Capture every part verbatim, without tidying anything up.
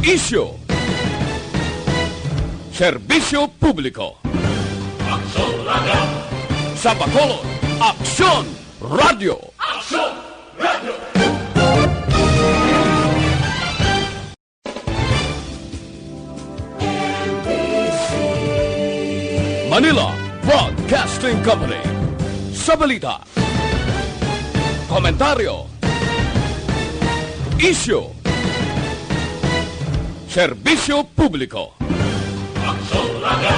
Isyu. Serbisyo publiko. Aksyon Radio. Sa Bacolod, Aksyon Radio. Aksyon Radio. Manila Broadcasting Company. Sa balita, komentaryo, isyu, serbisyo publiko. Aksyon Radio.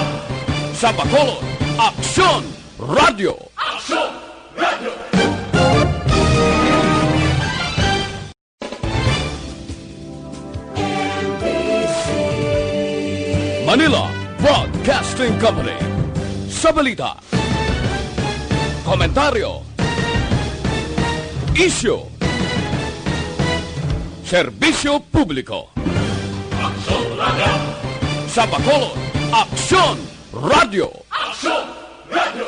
Sa Bacolod, Aksyon Radio. Aksyon Radio. Manila Broadcasting Company. Sa balita, komentaryo, isyu, serbisyo publiko. Aksyon Radio. Sa Bacolod, Aksyon Radio. Aksyon Radio.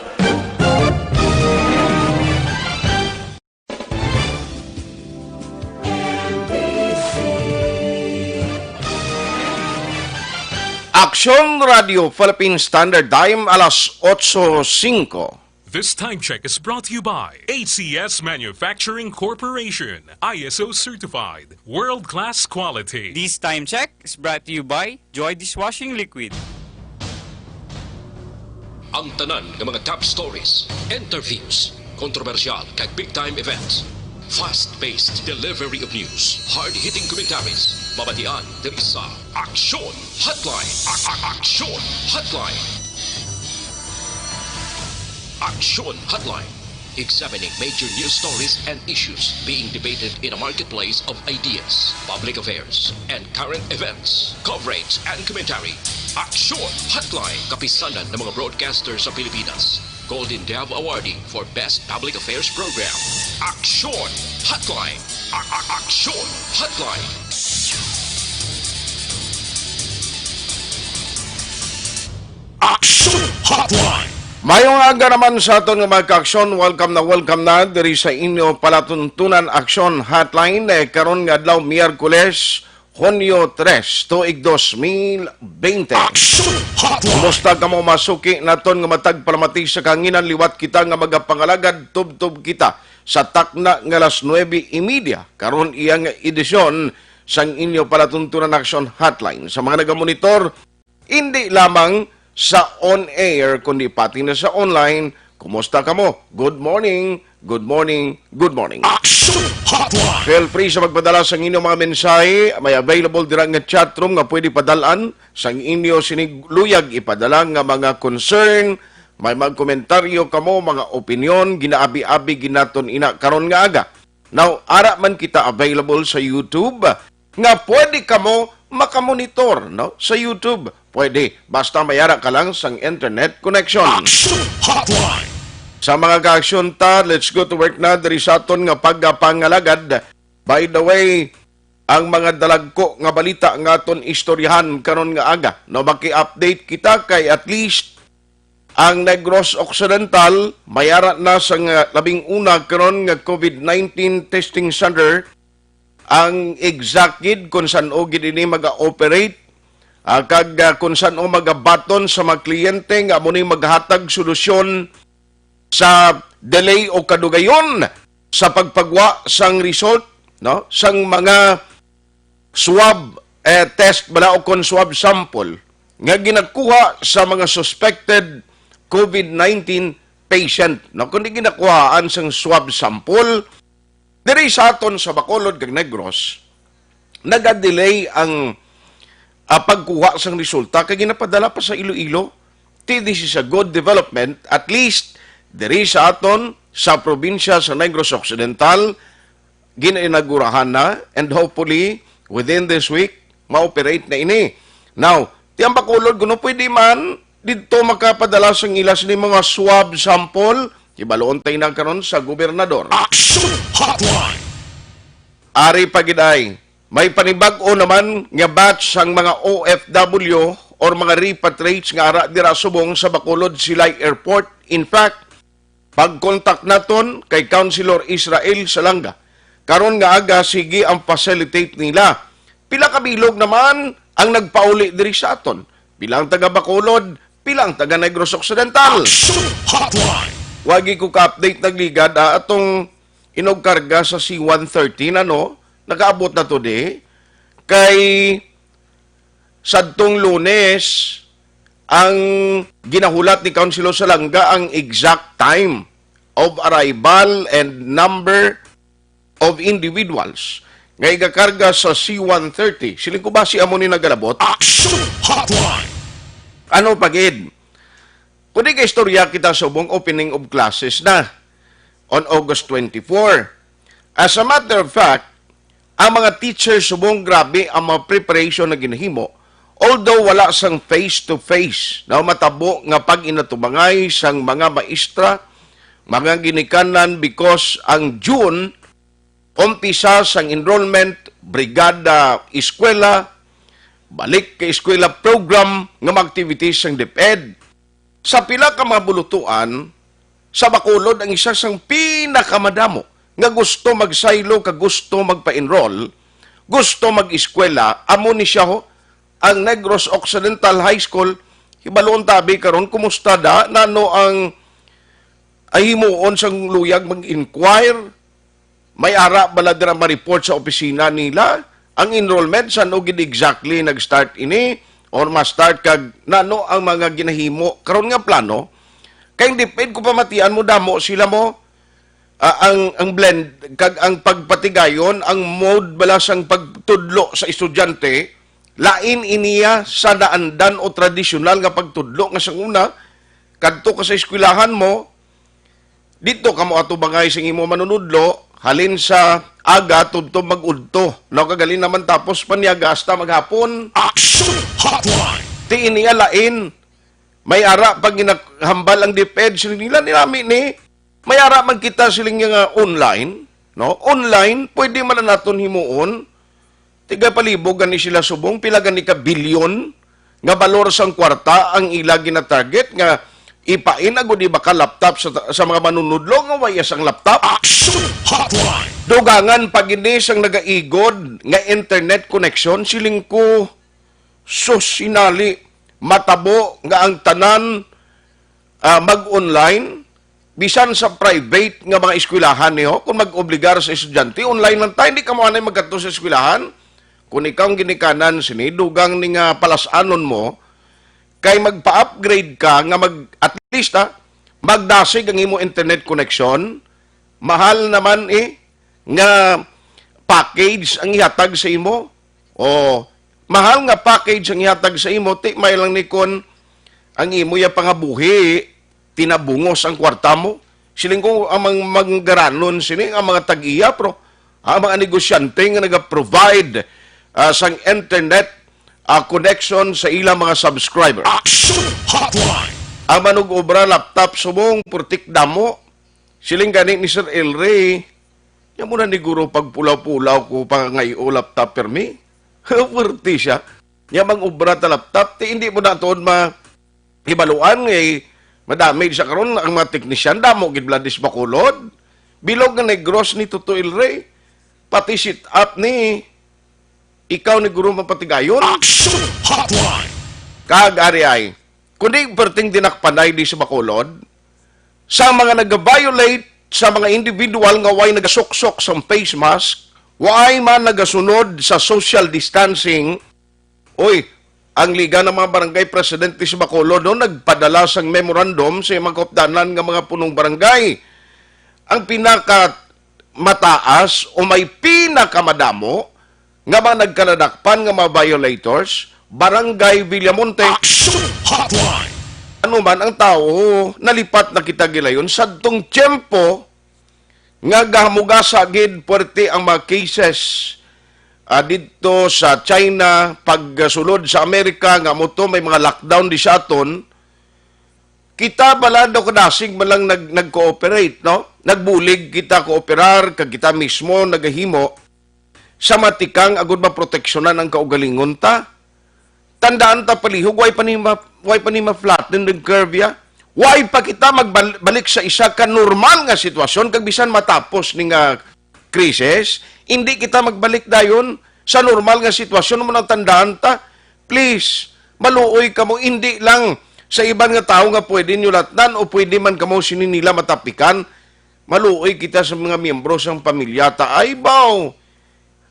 Aksyon Radio Philippine Standard Time, alas otso singko. This time check is brought to you by A C S Manufacturing Corporation, I S O certified, world-class quality. This time check is brought to you by Joy Dishwashing Liquid. Ang tanan nga mga top stories, interviews, kontrobersyal kag big time events. Fast-paced delivery of news, hard-hitting commentaries, mabatian diri sa Aksyon Hotline. A- a- Aksyon Hotline. Aksyon Hotline. Examining major news stories and issues being debated in a marketplace of ideas, public affairs, and current events. Coverage and commentary. Aksyon Hotline. Kapisanan ng mga broadcaster sa Pilipinas. Golden Dove Awardee for Best Public Affairs Program. Aksyon Hotline. A- a- Aksyon Hotline. Aksyon Hotline. Mayong aga naman sa aton nga mga ka-aksyon. Welcome na welcome na diri sa inyo palatuntunan Aksyon Hotline, eh, karon nga adlaw, Miyerkules, Hunyo tres, tuig dos mil bente. Aksyon Hotline. Kumusta kamo, mga suki naton nga matag palamati sa kahanginan? Liwat kita nga magapangalagad, tubtob kita sa takna nga alas nuebe y media. Karon, iya nga edisyon sang inyo palatuntunan Aksyon Hotline. Sa mga nagamonitor, hindi lamang sa on air, kundi pati na sa online. Kumusta kamo? Good morning, good morning, good morning. Action Hotline! Feel free sa magpadala sa inyong mga mensahe. May available dira nga chat room nga pwede padalaan sa inyo sinig luyag ipadala nga mga concern. May mga komentaryo kamo, mga opinyon, ginaabi-abi ginaton ina karon nga aga. Now, ara man kita available sa YouTube, nga pwede kamo makamonitor, no, sa YouTube. Pwede, basta may ara ka lang sang internet connection. Action Hotline! Sa mga ka-aksyon ta, let's go to work na diri sa aton nga pagpangalagad. By the way, ang mga dalagko nga balita nga aton istoryahan karon nga aga, no, maki-update kita kay at least ang Negros Occidental may ara na sang labing una karon nga COVID nineteen testing center. Ang exact gid kung san-o gid ini maga-operate, ah, kag, ah, kung san-o magabaton sa mga kliyente nga amo ni maghatag solusyon sa delay o kadugayon sa pagpagwa sang result, no, sang mga swab, eh, test bala o kon swab sample nga ginakuha sa mga suspected COVID nineteen patient, no? Kundi ginakuhaan sang swab sample diri sa aton sa Bacolod kag Negros, nagadelay ang, ah, pagkuha sang resulta kay ginapadala pa sa Iloilo. Ti, this is a good development, at least diri sa aton sa probinsya sa Negros Occidental, ginainagurahan na, and hopefully, within this week, ma-operate na ini. Now, ti ang Bacolod, kuno pwede man, didto makapadala sang ila sini mga swab sample, hibaluon tayo na karon sa gobernador. Action Hotline! Ari pa gid ay, may panibag-o naman nga batch sang mga O F W or mga repatriates nga ara dira subong sa Bacolod Silay Airport. In fact, pag-contact naton kay Councilor Israel Salanga, karon nga aga, sige ang facilitate nila. Pila ka bilog naman ang nagpauli diri sa aton? Pila ang taga Bacolod? Pila ang taga Negros Occidental? Action Hotline! Wagi ko ka-update nagligad, ah, atong inogkarga sa C one thirty na, no? Nakaabot na to di. Kay sadtong Lunes, ang ginahulat ni Councilor Salanga ang exact time of arrival and number of individuals nga igakarga sa C one thirty. Siling ko, basi amo ni nagalabot? Action Hotline! Ano pa gid? Kundi ka istorya kita subong opening of classes na on August twenty-four. As a matter of fact, ang mga teacher subong grabe ang mga preparation na ginahimo, although wala sang face-to-face na matabo nga pag-inatubangay sang mga maestra, mga ginikanan, because ang June, umpisa sang enrollment, brigada eskwela, balik ka eskwela program nga mga activities sang DepEd. Sa pila ka mga bulutuan, sa Bacolod ang isa sang pinakamadamo nga gusto magsaylo ka gusto magpa-enroll, gusto mag-eskwela, amo ni siya ho, ang Negros Occidental High School. Hibaluon tabi karon kumusta da, nano ang, ay, himuon sang luyag mag-inquire, may ara bala dira ma-report sa opisina nila ang enrollment, san-o gid exactly nag-start ini or ma-start, kag nano ang mga ginahimo karon nga plano? Kay ang DepEd, ko pamatian mo, damo sila mo, ah, ang, ang blend kag ang pagpatigayon, ang mode bala sang pagtudlo sa estudyante, lain iniya sa naandan o tradisyonal nga pagtudlo nga sang una, kadto ka sa eskwelahan mo, dito ka mo atubangay sing imo manunudlo, halin sa aga tubtob mag-udto. No, kag halin naman tapos panyaga hasta maghapon. Action Hotline! Ti iniya lain, may ara pag ginahambal ang DepEd, siling nila, nilami ni, may ara man kita, siling niya, nga online, no? Online, pwede man na naton himuon. Tigapalibog gani sila subong, pila gani ka bilyon nga balor sang kwarta ang ila ginatarget nga ipain agud iba ka laptop sa, sa mga manunudlo nga way sang laptop. Action Hotline! Dugangan pa gid ni sang nagaigod nga internet connection, siling ko, sus, sinali, matabo nga ang tanan, ah, mag-online, bisan sa private nga mga eskwelahan niyo, kung mag-obligar sa estudyante, online lang tayo, hindi ka mo anay magkadto sa eskwelahan. Kung ikaw ang ginikanan sini, dugang ni nga palas-anon mo, kay magpa-upgrade ka nga mag, at least, ha, magdasig ang imo internet connection, mahal naman, eh, nga package ang ihatag sa imo. O, mahal nga package ang ihatag sa imo, ti may lang ni kon ang imo ya pangabuhi, tinabungos ang kwarta mo. Siling ko, ang mga manggaranon sini, ang mga tag-iya, pero ang mga negosyante nga naga-provide, ah, sang internet, ah, connection sa ilang mga subscriber. Action Hotline! Ang manug-obra laptop subong, purtik damo. Siling gani ni Sir El Rey, "Nya mo na ni guro pagpulaw-pulaw ko pa nga i-, laptop permi." Purti siya. Nya mang obra ta laptop, ti hindi mo na tuon ma-, hibaluan nga madamage sa karon ang mga teknisyan, damo gid bala dis Bacolod. Bilog nga Negros ni Toto El Rey, pati sit up ni ikaw ni guro mapatigayon. Action Hotline! Kag ari ay, kundi perting dinakpanay di sa Bacolod, sa mga nag-violate sa mga individual nga way nagasuksok sa face mask, way man nagasunod sa social distancing, oy, ang Liga ng mga Barangay Presidente sa Bacolod, no, nagpadala sang memorandum sa mga kaupdanan nga mga punong barangay. Ang pinaka mataas o may pinakamadamo nga mga nagkaladakpan nga mga violators, Barangay Villamonte. Action Hotline! Ano man ang tao, nalipat na kita gilayon. Sadtong tiyempo nga gahamugasa gid puwerte ang mga cases, ah, didto sa China, pagsulod sa Amerika, nga mo to, may mga lockdown di sa aton, kita bala daw kadasig man lang nag-, nag-cooperate, no? Nagbulig kita kooperar, kag kita mismo nagahimo sa matikang agud maproteksyonan ang kaugalingon ta. Tandaan ta palihog, way pa ni ma-, way pa ni ma-flatten ang curve, ya. Way pa kita magbal-, balik sa isa ka normal nga sitwasyon, kag bisan matapos ni nga krisis, hindi kita magbalik dayon Sa normal nga sitwasyon, mo nang tandaan ta, please, maluoy kamo, hindi lang sa iban nga tawo nga pwede nyo latnan o pwede man kamo sini nila matapikan. Maluoy kita sa mga miyembro sang pamilya ta. Ay, baw,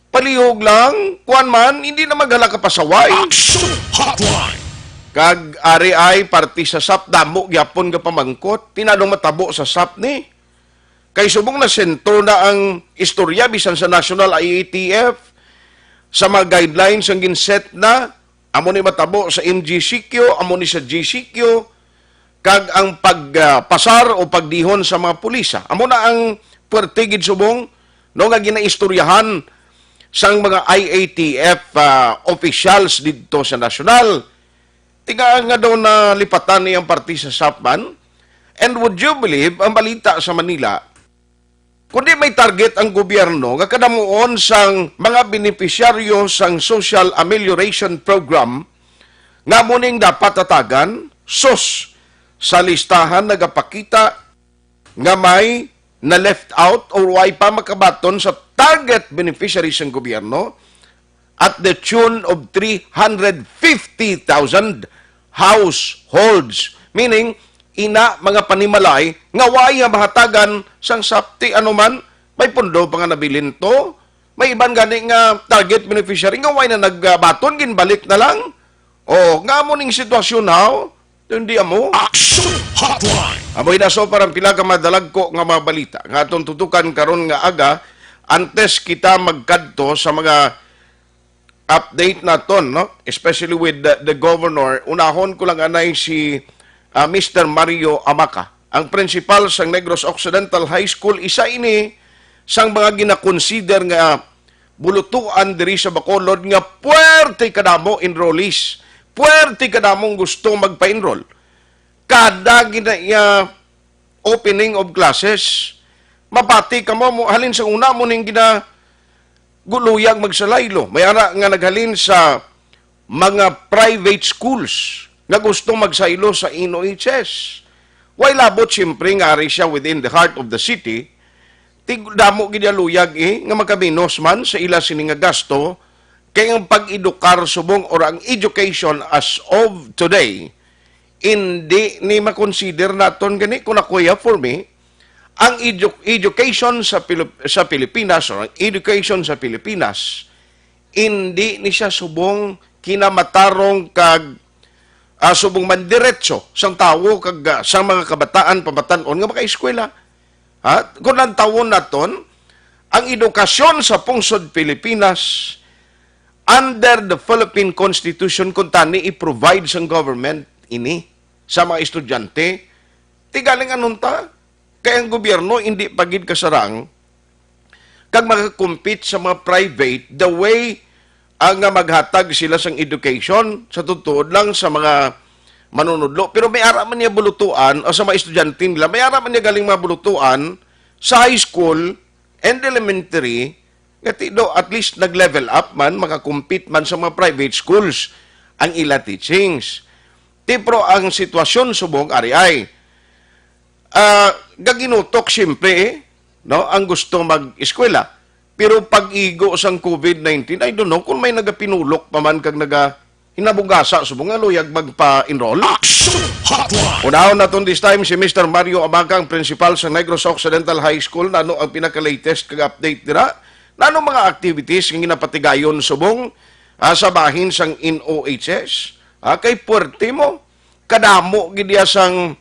palihog lang, kuwan man, hindi na maghala ka pasaway. Action Hotline! Kag ari ay parte sa sap, damo gyapon nga pamangkot, tinadong matabo sa sap ni. Kay subong na sentro na ang istorya bisan sa National I A T F, sa mga guidelines ang ginset na, amo ni matabo sa M G C Q, amo ni sa G C Q, kag ang pagpasar o pagdihon sa mga pulisa. Amo na ang puwerte gid subong, no, nga ginaistoryahan sang mga I A T F, ah, officials didto sa nasyonal. Tiga nga daw nalipatan ni ang parte sa sap man. And would you believe, ang balita sa Manila, kundi may target ang gobyerno nga kadamuon sang mga benepisyaryo sang Social Amelioration Program nga amo ning dapat hatagan, sus, sa listahan nagapakita nga may na-left out or way pa makabaton sa target beneficiaries sang gobyerno at the tune of three hundred fifty thousand households. Meaning, ina mga panimalay nga way nga mahatagan sang sap ti ano man, may pundo pa nga nabilin to, may iban gani nga target beneficiary nga way na nagbaton, ginbalik na lang. O, nga amo ning sitwasyon, haw? Hindi amo. Action Hotline! Amoy naso para ang pila ka madalagko nga mga balita nga atong tutukan karon nga aga, antes kita magkadto sa mga update naton, no? Especially with the, the governor, unahon ko lang anay si, ah, Mister Mario Amaca, ang principal sang Negros Occidental High School. Isa ini sang mga ginakonsider nga bulutuan diri sa Bacolod nga puwerte kadamo enrollees, puwerte kadamong gusto magpa-enroll. Kada gina-, iya opening of classes, mapati kamo mo, halin sa una mo ning ginaguluyag magsalaylo. May ara nga naghalin sa mga private schools nga gusto magsaylo sa N O H S. Way labot, siyempre, nga ari siya within the heart of the city, ti damo gid iya luyag, eh, nga makaminos man sa ila sini nga gasto, kay ang pag-edukar subong or ang education as of today, hindi ni makonsider naton gani. Kung ako, ya, for me, ang edu-, education sa Pilip-, sa Pilipinas or ang education sa Pilipinas, hindi ni siya subong kinamatarong kag, ah, subong mandiretso sang tawo kag, ah, sa mga kabataan pamatan-on nga makaeskwela. Ha? Kung lantawon naton, ang edukasyon sa pungsod Pilipinas under the Philippine Constitution, kung tani i-provide sang government ini sa mga estudyante, ti galing anunta? Kay ang gobyerno hindi pa gid kasarang kag makakompete sa mga private the way, ah, nga maghatag sila sang education sa tutuod lang sa mga manunudlo. Pero may ara man niya bulutuan, o sa mga estudyante nila, may ara man niya galing mga bulutuan sa high school and elementary, nga ti do at least nag-level up man, makakompete man sa mga private schools ang ila teachings. Ti, pero ang sitwasyon subong ari ay, ah, gaginutok siyempre, eh, no, ang gusto mag-eskwela. Pero pag-igo sang COVID nineteen, I don't know kung may nagapinulok pa man kag naga-, hinabugasa subong nga luyag magpa-enroll. Action Hotline! Unahon naton this time si Mister Mario Amaca, ang principal sa Negros Occidental High School. Nano ang pinaka-latest kag update dira? Nano mga activities nga ginapatigayon subong, ah, sa bahin sang N O H S? Ah, kay puwerte mo. Kadamo gid iya sang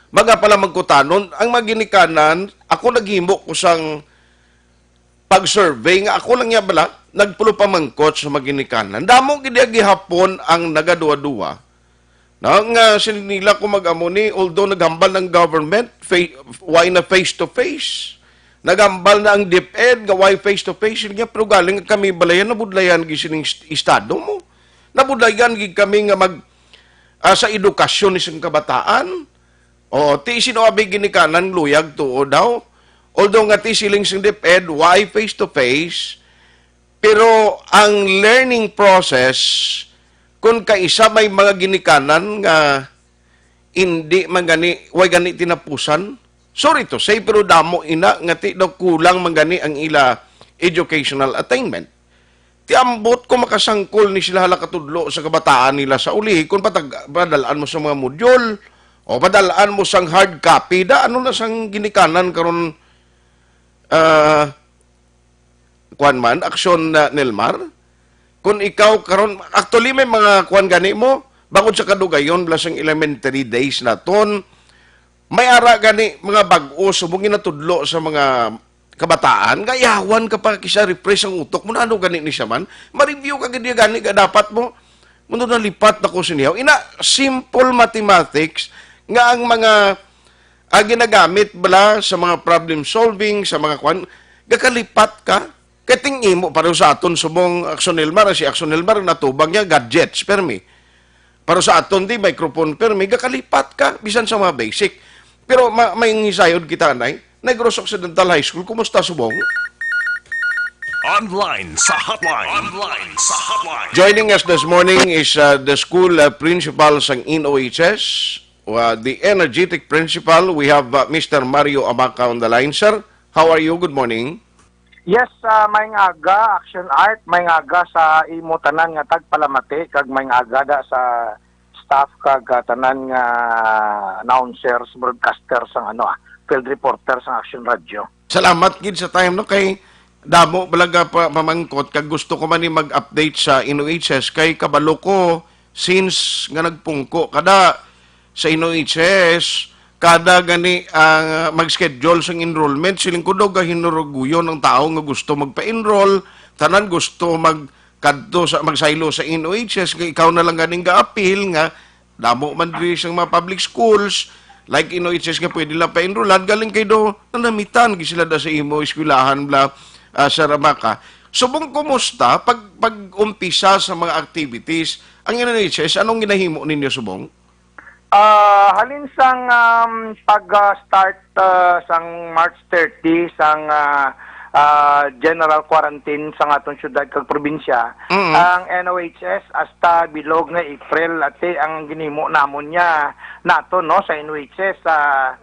mga palamangkutanon, ang mga ginikanan, ako naghimo ko sang pag-survey nga ako lang niya bala, nagpulo pamangkot sa mga ginikanan. Damo gid iya gihapon ang nagaduwa-duwa. Na nga sila nila ko mag-amo ni, although naghambal ng government, fa-, why na face to face? Naghambal na ang DepEd nga why face to face? Niya, pero galing kami balayan, nabudlayan gid sining est-, estado mo. Nabudlayan gid kami nga mag, ah, sa edukasyon ni sing kabataan. O, ti sino abi ginikanan luyag tuo daw? Although nga ti siling sing DepEd, why face to face? Pero ang learning process, kung kaisa may mga ginikanan nga hindi man gani, way gani tinapusan, sorry to say, pero damo ina nga ti daw kulang man gani ang ila educational attainment. Ti ambot ko makasangkol ni sila hala katudlo sa kabataan nila sa uli, kung patag-, padalaan mo sa mga module, o padalaan mo sang hard copy, da, ano na sang ginikanan karon, ah, kuwan man, aksyon na Nelmar? Kung ikaw karon, actually, may mga kuwan gani mo, bangod sa kadugayon, bala sang elementary days naton, may ara gani mga bag-o, subong ginatudlo sa mga kabataan, nga yawan ka pa kisa refresh ang utok mo, na ano gani ni siya man? Ma-review ka gid gani, nga dapat mo, mundo nalipat na ko sinihaw. Ina, simple mathematics nga ang mga, ah, ginagamit bala sa mga problem solving, sa mga kwan, gakalipat ka. Kay ting-imo, pareho sa aton subong Aksyon Elmar, si Aksyon Elmar, natubag niya, gadgets, permi. Pero sa aton di, microphone, permi, gakalipat ka, bisan sa mga basic. Pero ma-, may ngisayod kita, anay. Negros Occidental High School, kumusta subong? Online sa hotline. Online sa hotline. Joining us this morning is uh, the school uh, principal sang N O H S, uh, the energetic principal. We have uh, Mister Mario Abaca on the line. Sir, how are you? Good morning. Yes, uh, may nga aga, Action Art, may nga aga sa imo tanan nga tagpalamati, kag may nga aga da sa staff kag uh, tanan nga announcers, broadcasters sang ano ah, field reporter sang Action Radio. Salamat gid sa time, no, kay damo balaga pa mamangkot kag gusto ko man ni mag-update sa N O H S kay kabalo ko since nga nagpungko kada sa N O H S, kada gani ang mag-schedule sang enrollment, siling ko daw gahinuruguyon ang tao nga gusto magpa-enroll, tanan gusto magkadto sa magsaylo sa N O H S, nga ikaw na lang ganing gaapil nga damo man diri sang mga public schools, like N O H S nga pwede lang pa-enrollan, galing kay do nanamitan gid sila da sa imo eskwelahan bla, ah, Sir Amaka. Subong kumusta pag pag-umpisa sa mga activities ang N O H S, anong ginahimo ninyo subong? Ah, halin sang um, pag-start ah, sang March thirty sang ah, ah, general quarantine sang aton syudad kag probinsya, Mm. ang N O H S hasta bilog nga April ati ang ginhimo namon niya nato, no, sa N O H S. Ah,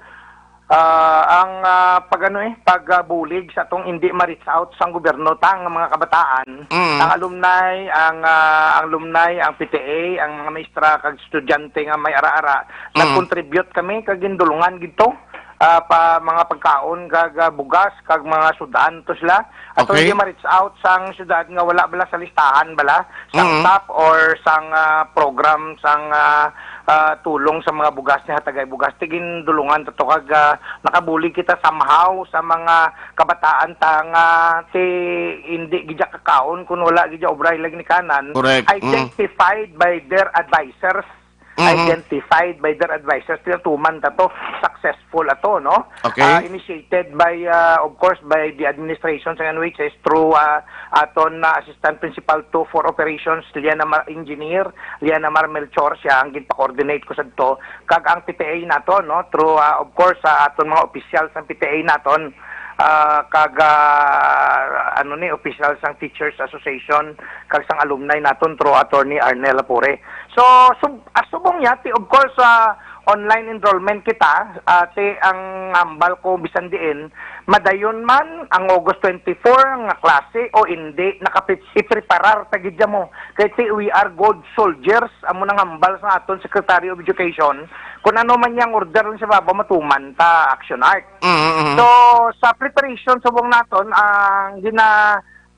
ah, ang ah, pag ano eh, pagbulig sa atong hindi ma-reach out sang gobyerno ta nga mga kabataan. Mm. Ang alumni, ang ah, ang alumni, ang P T A, ang mga maestra kag estudyante nga may ara-ara, Mm. nag-contribute kami kag gindulungan gid to ah, pa mga pagkaon kag ah, bugas kag mga sudan to sila. Ato Okay. Hindi ma-reach out sang syudad nga wala bala sa listahan bala sang Mm. SAP or sang ah, program sang ah, ah, tulong sa mga bugas ni hatagay bugas. Ti gindulungan to kag ah, nakabulig kita somehow sa mga kabataan ta nga ti hindi gid kakaon kun wala gid obra ilag ni kanan. Correct. Mm. Identified by their advisors. Mhm. Identified by their advisors. Tinatuman ta to, successful ato, no? Okay. Ah, initiated by, ah, of course, by the administration sa N O H S through ah, aton na Assistant Principal two for Operations, Liana Mar Engineer, Liana Mar Melchor, siya ang ginpa-coordinate ko sa to. Kag ang P T A nato, no? Through, ah, of course, sa aton mga officials ang P T A naton, ah, kag ah, ano ni, officials ang Teachers Association, kag sang alumni naton through Attorney Arnel Lapore. So, sub, ah, subong niya, ti, of course, ah, online enrollment kita, ah, ti ang hambal ko bisan diin, madayon man ang August twenty-four nga klase o hindi, nakapit-, ipreparar ta gid mo. Kay ti we are good soldiers, amo nang hambal sa aton Secretary of Education, kung ano man yang order lang sa baba, matuman ta, Action Art. Mm, mm. So, sa preparation subong naton, ang gina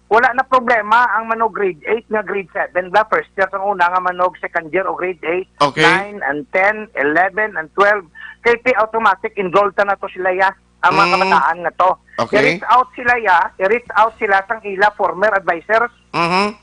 wala na problema ang manog grade eight nga grade seven bla first year ang una nga manog second year o grade eight, Okay. nine and ten, eleven and twelve. Kay ti automatic enroll ta na to sila ya, ang mga Mm. kabataan nga to. Okay. I-reach out sila ya, i-reach out sila sang ila former advisors. Mhm.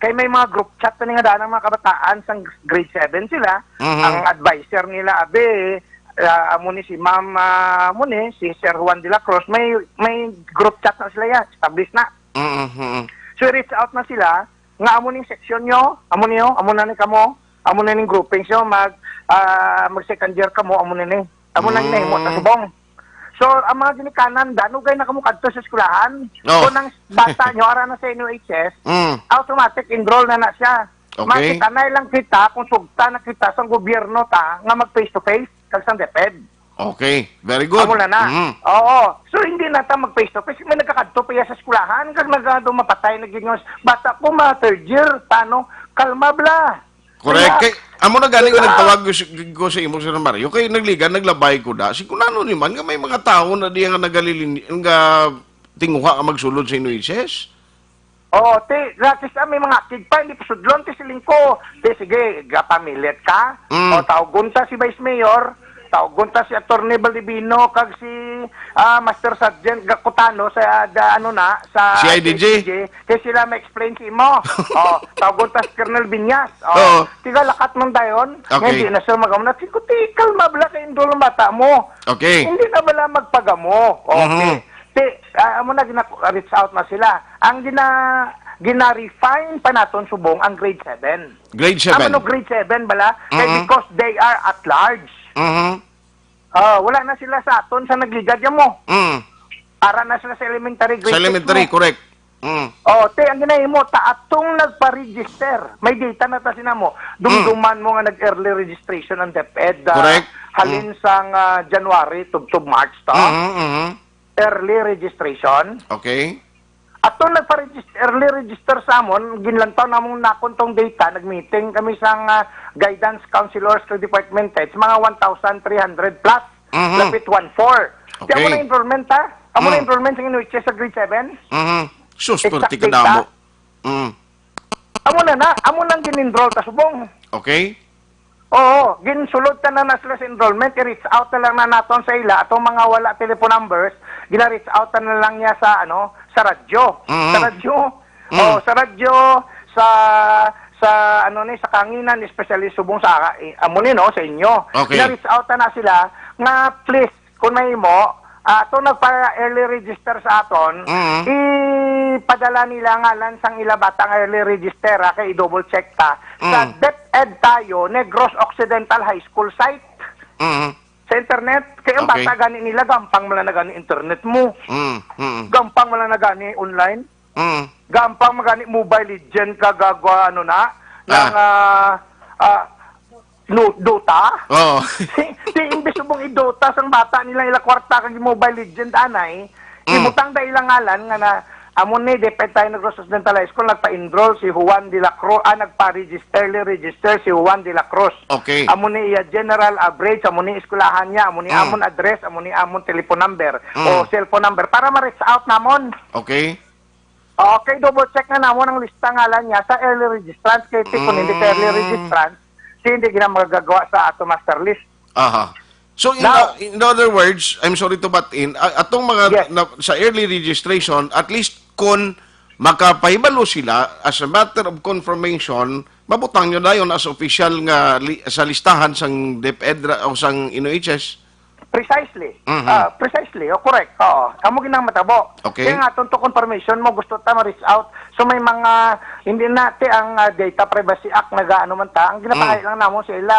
Kay may mga group chat na nga daan ang mga kabataan sang grade seven sila. Mhm. Ang advisor nila abi ah, amo ni si Ma'am ah, amo ni si Sir Juan de la Cruz, may may group chat na sila ya, established na. Mhm. So reach out na sila nga amo ning section nyo, amo niyo, amo na ni kamo, amo na ning groupings nyo, mag ah, mag second year kamo, amo na ni. Amo na Mm. ginahimo ta subong. So ang mga ginikanan, danugay na kamo kadto sa eskwelahan. Oh. Kung ang bata nyo ara na sa N U H S, Mm. automatic enroll na na siya. Okay. Makitanay lang kita kung sugta na kita sa gobyerno ta nga mag face to face kag sang DepEd. Okay, very good. Amo na na. Mhm. Oo. So, hindi na ta mag face to face. May nagkakadto pa iya sa eskwelahan, kag nagado mapatay na gid nga bata ko, mga third year, paano? Kalma bala. Correct. Kaya, kay, amo na gani ko diba? Nagtawag ko si, ko sa imo, Sir Mario, kay nagligan, naglabay ko da. Si kunano ni man nga may mga tawo na diya nga nagalilin, nga tinguha nga magsulod sa Inuises? Oo, ti, gratis na may mga akig pa, hindi pa sudlon, ti siling ko. Ti, sige, gapamilit ka. Mm. O, tawgon ta si Vice Mayor, tawgon ta si Attorney Baldivino, kag si, ah, Master Sergeant Gakutano sa, da, ano na, sa C I D G. C I D G. Kay sila ma-explain sa imo. O, tawgon ta si Colonel Viñas. O, oo. Tiga lakat man dayon. Okay. Nga, hindi na sila mag-amo na. Sige, ti, kalma bala kay enroll ang bata mo. Okay. Hindi na bala magpagamo. Okay. Mhm. Ti, ah, amo na, gina-reach out na sila. Ang gina-, gina-refine pa naton subong ang grade seven. Grade seven. Amo no grade seven bala? Kay Mhm. Because they are at large. Mhm. Ah, wala na sila sa aton sa nagligad ya mo. Mm. Ara na sila sa elementary, grade Sa six elementary, mo. Correct. Mm. Oh, ti, ang ginahimo, ta atong nagpa-register. May data na ta sina mo. Dumduman Mm. mo nga nag-early registration ang DepEd, ah, Correct. Halin Mm. sang, ah, January tubtob March to. Mhm, mhm. Early registration. Okay. Ato nagpa-regis-, early register sa amon, ginlantaw namon nakon tong data, nag-meeting kami sang, ah, guidance counselors kag department heads, mga one thousand three hundred plus, Mhm. lapit one four. Di amo Okay. na enrollment, ha? Amo na Mm. enrollment sa Inuiches sa grade seven? Mhm. Sus, Exact perti ka data. Damo. Mm. Amo na na, amo nang gin-enroll ta subong. Okay. Oo, ginsulod ta na, na sila sa enrollment, i-reach out na lang na naton sa ila, atong mga wala telephone numbers, gina-reach out na lang niya sa, ano, sa radyo. Mhm. Sa radyo. Mm. Oh, sa radyo, sa, sa, ano ni, sa kanginan, especially subong sa, eh, amo ni, no, sa inyo. Okay. Gina-reach out na, na sila nga, please, kung mahimo, ah, to nagpa-early register sa aton, Mm. ipadala nila ngalan sang ila bata nga early register, ah, kay i-double check ta. Sa Mm. DepEd Tayo, Negros Occidental High School site. Mm. Sa internet. Kay ang Okay. bata gani nila, gampang man lang na gani internet mo. Mm, mm. Gampang man lang na gani online. Mm. Gampang man gani Mobile Legend ka gagwa, ano na, Ah. ng, ah, ah, no, Dota. Oo. Ti, ti, imbes mo i-Dota sang bata nila, ila kwarta kag Mobile Legend, anay, Mm. ibutang da ilang ngalan nga na, amo ni, DepEd Tayo Negros Occidental High School, nagpa-enroll si Juan de la Cruz, ah, nagpa-regis-, early register si Juan de la Cruz. Okay. Amo ni iya general average, amo ni eskwelahan niya, amo ni Mm. amon address, amo ni amon telephone number Mm. o cellphone number para ma-reach out namon. Okay. Okay, double check na namon ang lista ngalan niya sa early registrants. Kay ti, kung hindi ka early Mm. registrant, ti hindi gina magagawa sa ato master list. Aha. So, in, Now, uh, in other words, I'm sorry to butt in, a-, atong mga Yes. na, sa early registration, at least kung makapahibalo sila, as a matter of confirmation, mabutang nyo dayon as official nga li-, sa listahan sang DepEd ra, o sang N O H S. Precisely. Mhm. Ah, precisely. O, correct. Oo. Amo ginang matabo. Okay. Kaya nga, aton to confirmation mo, gusto ta ma-reach out. So, may mga, hindi na, ti, ang, ah, Data Privacy Act, nagaano man ta. Ang ginapahay Mm. lang namon sa ila,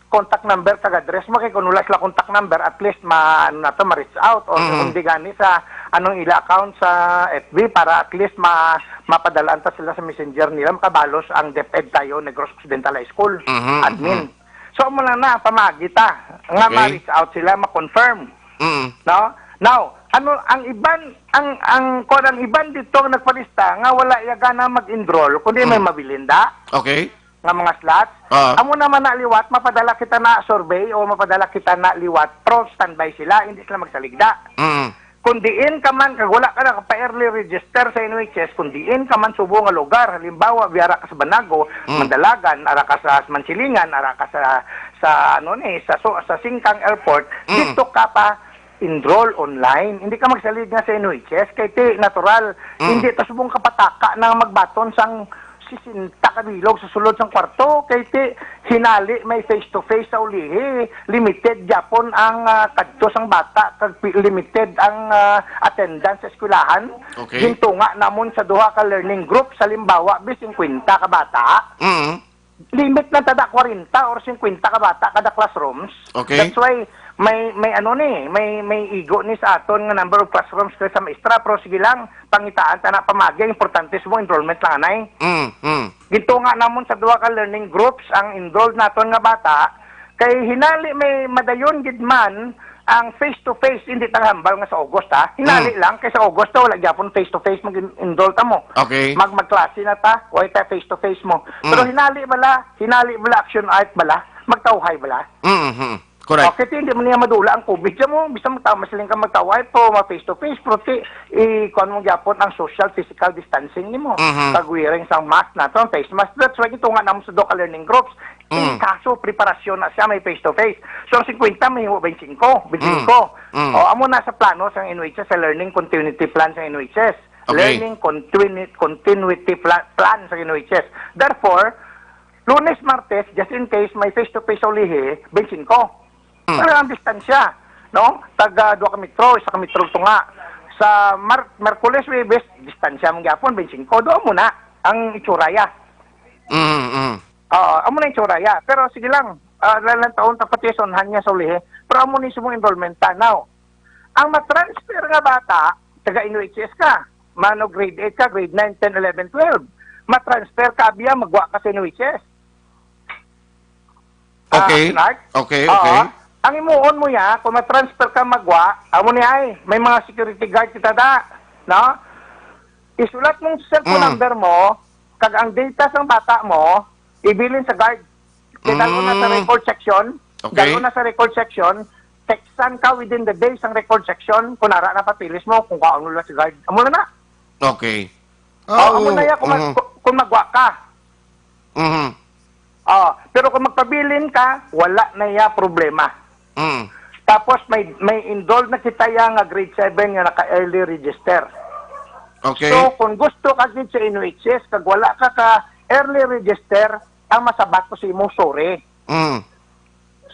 contact number, kag address mo. Kay kung wala sila contact number, at least, ma-, ano na to, ma-reach out. O Mm. kung di gani sa anong ila account sa F B para at least ma-, mapadalaan ta sila sa messenger nila, makabalos ang DepEd Tayo, Negros Occidental High School Mhm, admin. mhm. So, amo lang na, pamagi ta nga Okay. ma-reach out sila, ma-confirm. Mm. No? Now, ano, ang iban, ang, ang, kung ang iban dito ang nagpalista nga wala iya gana mag-enroll, kundi may Mm. mabilin da Okay. nga mga slots, Ah. amo naman na liwat, mapadala kita na survey o mapadala kita na liwat, pro standby sila, hindi sila magsaligda. Mm. Kung diin ka man, kag wala ka na pa-early register sa N O H S, kung diin ka man subo nga lugar, halimbawa, biya ra ka sa Banago, Mm. Mandalagan, ara ka sa Mansilingan, ara ka sa, sa, ano ni, sa, so, sa Singkang Airport, Mm. dito ka pa enroll online. Hindi ka magsalig nga sa N O H S, kay ti, natural, Mm. hindi ta subong kapataka na magbaton sang sisenta ka bilog sa sulod sang kwarto, kay ti hinali may face-to-face sa ulihi, limited gyapon ang, ah, kadto sang bata, kag pi-, limited ang, ah, attendance sa eskwelahan. Okay. Gintunga namon sa duha ka learning group, sa limbawa, bi, singkwenta ka bata. Mm. Limit na tada kwarenta or singkwenta ka bata kada classrooms. Okay. That's why may, may ano ni, may, may igo ni sa aton nga number of classrooms kay sa maestra, pero sige lang, pangitaan ta na pamagi, ang importante sa mo enrollment lang, anay. Mm, mm. Gintunga namon sa duha ka learning groups ang enrolled naton nga bata, kay hinali may madayon gid man Ang face-to-face, hindi ta hambal nga sa August, ha? Hinali Mm. lang, kay sa August, wala gyapon face-to-face mag-enroll ta mo. Okay. Mag-, magklase na ta, o ita face-to-face mo. Mm. Pero hinali bala, hinali bala, action art bala, magtawhay bala. Mm-hmm. Correct. Okay, ti, hindi mo niya madula ang covid siya mo. Bisan magtawa, masiling ka magtawhay po, ma-face-to-face, pero ti, i-, kuwan mo gyapon ang social physical distancing nimo. Mhm. Pag-wearing sang mask naton, face mask. That's why ito nga namo sa do ka learning groups. Mm. In kaso, preparasyon na siya, may face-to-face. So, ang fifty, may twenty-five, twenty-five. Mm. Mm. O, amo na sa plano sang N U H S, sa learning continuity plan sa N U H S. Okay. Learning continu-, continuity pla-, plan sa N U H S. Therefore, Lunes, Martes, just in case may face-to-face sa ulihi, twenty-five. Mm. Pero ang distansya, no? Taga dua ka metro, isa ka metro tunga. Sa Mar-, Merkules, Huwebes, distansya man gyapon, twenty-five. Doon muna ang itsura ya. Mm, mm. Oo, amo na itsura ya. Pero sige lang, ah, lalang taon, tapos yes, on hand niya sa ulihi. Pero amo ni sumong enrollment ta. Now, ang matransfer nga bata, taga N U H S ka, mano grade eight ka, grade nine, ten, eleven, twelve. Matransfer ka, abiya, magwa ka sa N U H S. Ah, Okay. Clark? Okay, Oo. okay. Ang imuon mo ya, kung matransfer ka, magwa, amo ni ay, may mga security guard kita da, no? Isulat mong cellphone Mm. number mo, kag ang data sang bata mo, ibilin sa guard. Kay dalo na sa Mm. record section, Okay. dalo na sa record section, textan ka within the day sang record section, kung ara na papilis mo, kung kaon mo lang sa guard. Amo na na. Okay. Oh, amo na ya kung mag-, mhm. kung magwa ka. Mhm. Oh, pero kung magpabilin ka, wala na ya problema. Mm. Tapos may, may enrolled na kita ya nga grade seven nga naka-early register. Okay. So, kung gusto ka gid sa N U H S, kag wala ka ka early register, ang masabat ko sa imo, sorry. Mm.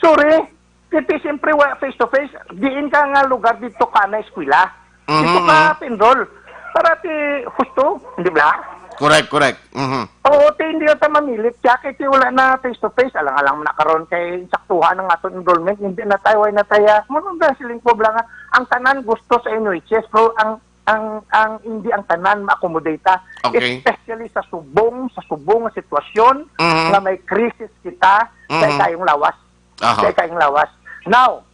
Sorry. Kay ti, siyempre, wa, face to face. Diin ka nga lugar dito ka na eskwela. Dito Mhm, ka mhm. pa-enroll. Para ti husto, di ba? Correct, correct. Mhm. Oo, ti, hindi ta mamilit siya kay ti wala na face to face. Alang-alang man na karon kay saktuhan ang aton enrollment. Hindi na tayo, ay na tayo. Mano ba siling ko bala nga, ang tanan gusto sa N U H S, pero ang, ang, ang hindi ang tanan ma-accommodate ta. Okay. Especially sa subong, sa subong nga sitwasyon Mhm. nga may crisis kita sa Mhm. ikayong lawas. Aha. Sa ikayong lawas. Now,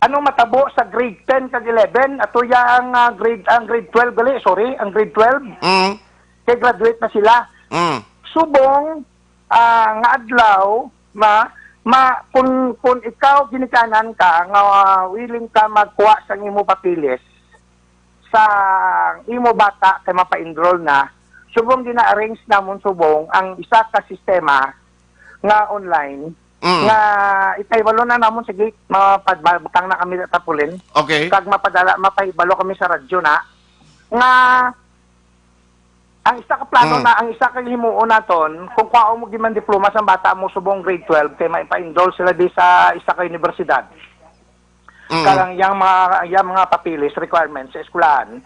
ano matabo sa grade ten kag eleven? Ato ya ang, ah, grade, ang grade twelve gali, sorry, ang grade twelve. Mm. Kay graduate na sila. Mm. Subong, ah, nga adlaw, ma, ma, kung, kung ikaw ginikanan ka nga, ah, willing ka magkuha sa imo papeles sa imo bata kay mapa-enroll na, subong gina-arrange namon subong ang isa ka sistema nga online Mm. nga ipahibalo na namon, sige, mapagbutang na kami sa tapulin. Okay. Kag mapadala, mapahibalo kami sa radyo na nga ang isa ka plano Mm. na, ang isa ka himuon naton, kung kwaon mo gid man diploma sa bata mo subong grade twelve, kay maipa-enroll sila di sa isa ka universidad. Mm. Kag ang yang mga, yang mga papeles, requirements sa eskwelahan.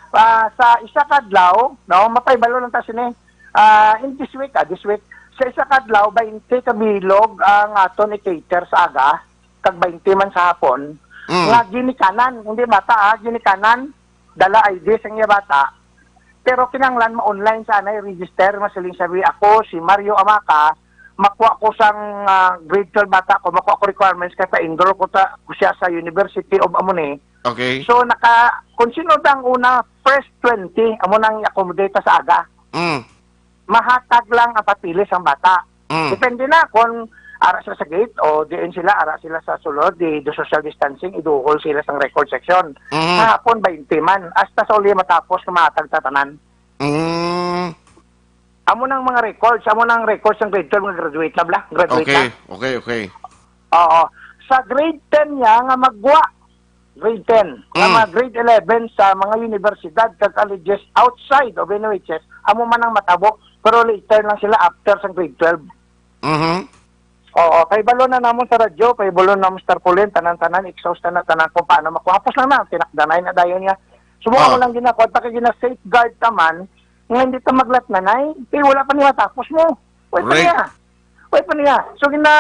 Ah, sa isa ka adlaw, no, mapahibalo lang ta sini. Ah, in this week, ah, this week, sa isa ka adlaw, baynte ka bilog ang aton i-cater sa aga, kag baynte man sa hapon, Mm. nga ginikanan, hindi bata, ah, ginikanan, dala I D sa iya bata, pero kinahanglan ma-online sa anay register, masiling sabi, "Ako si Mario Amaka, makuha ko sang, ah, grade twelve bata ko, makuha ko requirements kay pa-enroll ko ta, ko siya sa University of Amoni." Okay. So, naka, kung sino ang una, first twenty, amo nang i-accommodate sa aga. Mm. Mahatag lang ang papeles ang bata. Mm. Depende na kung ara sila sa gate o diin sila, ara sila sa sulod, di, di social distancing, iduhol sila sa record section. Mm. Kahapon, baynte man. Hasta sa uli matapos, kumatag tatanan. Mm. Amo nang mga records, amo nang records ng grade twelve nga graduate na, bla? Graduate Okay, na. okay, okay. Oo. Sa grade ten niya nga magwa, grade ten, nga Mm. mga grade eleven sa mga universidad kag colleges outside of N U H S, amo man ang matabo, pero later lang sila after sa grade twelve. Mhm. Oo, pahibalo na namon sa radyo, pahibalo na namon sa tarpaulin, tanan-tanan, exhaust na, tanan kung paano makuha. Hapos lang na, tinakdanay na dayon niya. Subukan mo Ah. lang ginako, at pag gina-safeguard ka man, nga hindi ka maglatnanay, eh, wala pa niya tapos mo. Wala pa Right. niya. Wala pa niya. So, gina,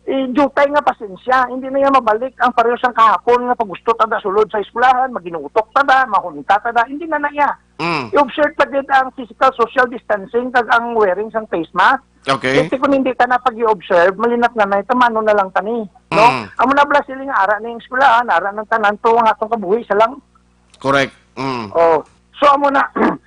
eh, jutay nga pasensya, hindi na niya mabalik ang pareho sang kahapon nga pag gusto ta da sulod sa eskwelahan, maginutok ta da, mahunta ta da, hindi na na niya. Mm. I-observe pa gid ang physical social distancing kag ang wearing sang face mask. Okay. Kasi kung hindi ka na pag-i-observe, malinat na na, tamano na lang tani. No? Mm. Amo na bala sila nga ara na yung eskwelahan, ara ng tanan, to ang atong kabuhi sa lang. Correct. Mm. Oh. So, amo na,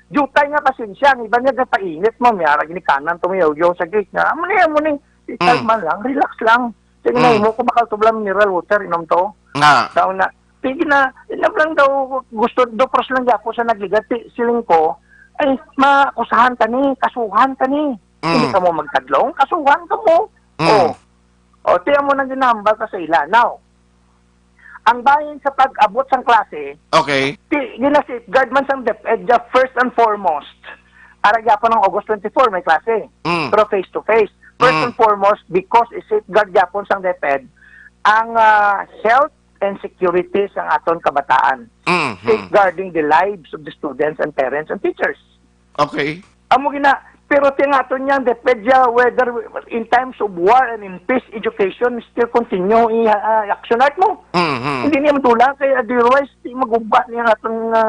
jutay nga pasensya, ang iba niya gapainit mo, may ara ginikanan to, may yaw sa gate nga. Amo ni, amo ni, Mm. kalma lang, relax lang. Sige na, Mm. imo ko bakal to bala mineral water, inom to. Nga. Daw na, sige na, inom lang daw, gusto, dopros lang gyapon sa nagligad, ti, siling ko, ay, makusahan ka ni, kasuhan ka ni. Mm. Hindi ka mo magtadlong, kasuhan ka mo. Mm. Oh. O, ti amo nang ginahambal ka sa ila. Now, ang bahin sa pag-abot sang klase, Okay. ti, gina-safeguard man sang DepEd dya first and foremost. Ara gyapon ang August twenty-four, may klase. Mm. Pero face to face. First Mm. and foremost, because i-safeguard gyapon sang DepEd ang, ah, health and security sang aton kabataan. Mm, mm. Safeguarding the lives of the students and parents and teachers. Okay. Amo gina, pero ti ang aton yang DepEd dya, whether in times of war and in peace, education still continue i, ah, action art mo. Mm, mm. Hindi niya madula kay otherwise, di maguba niya ang aton nga,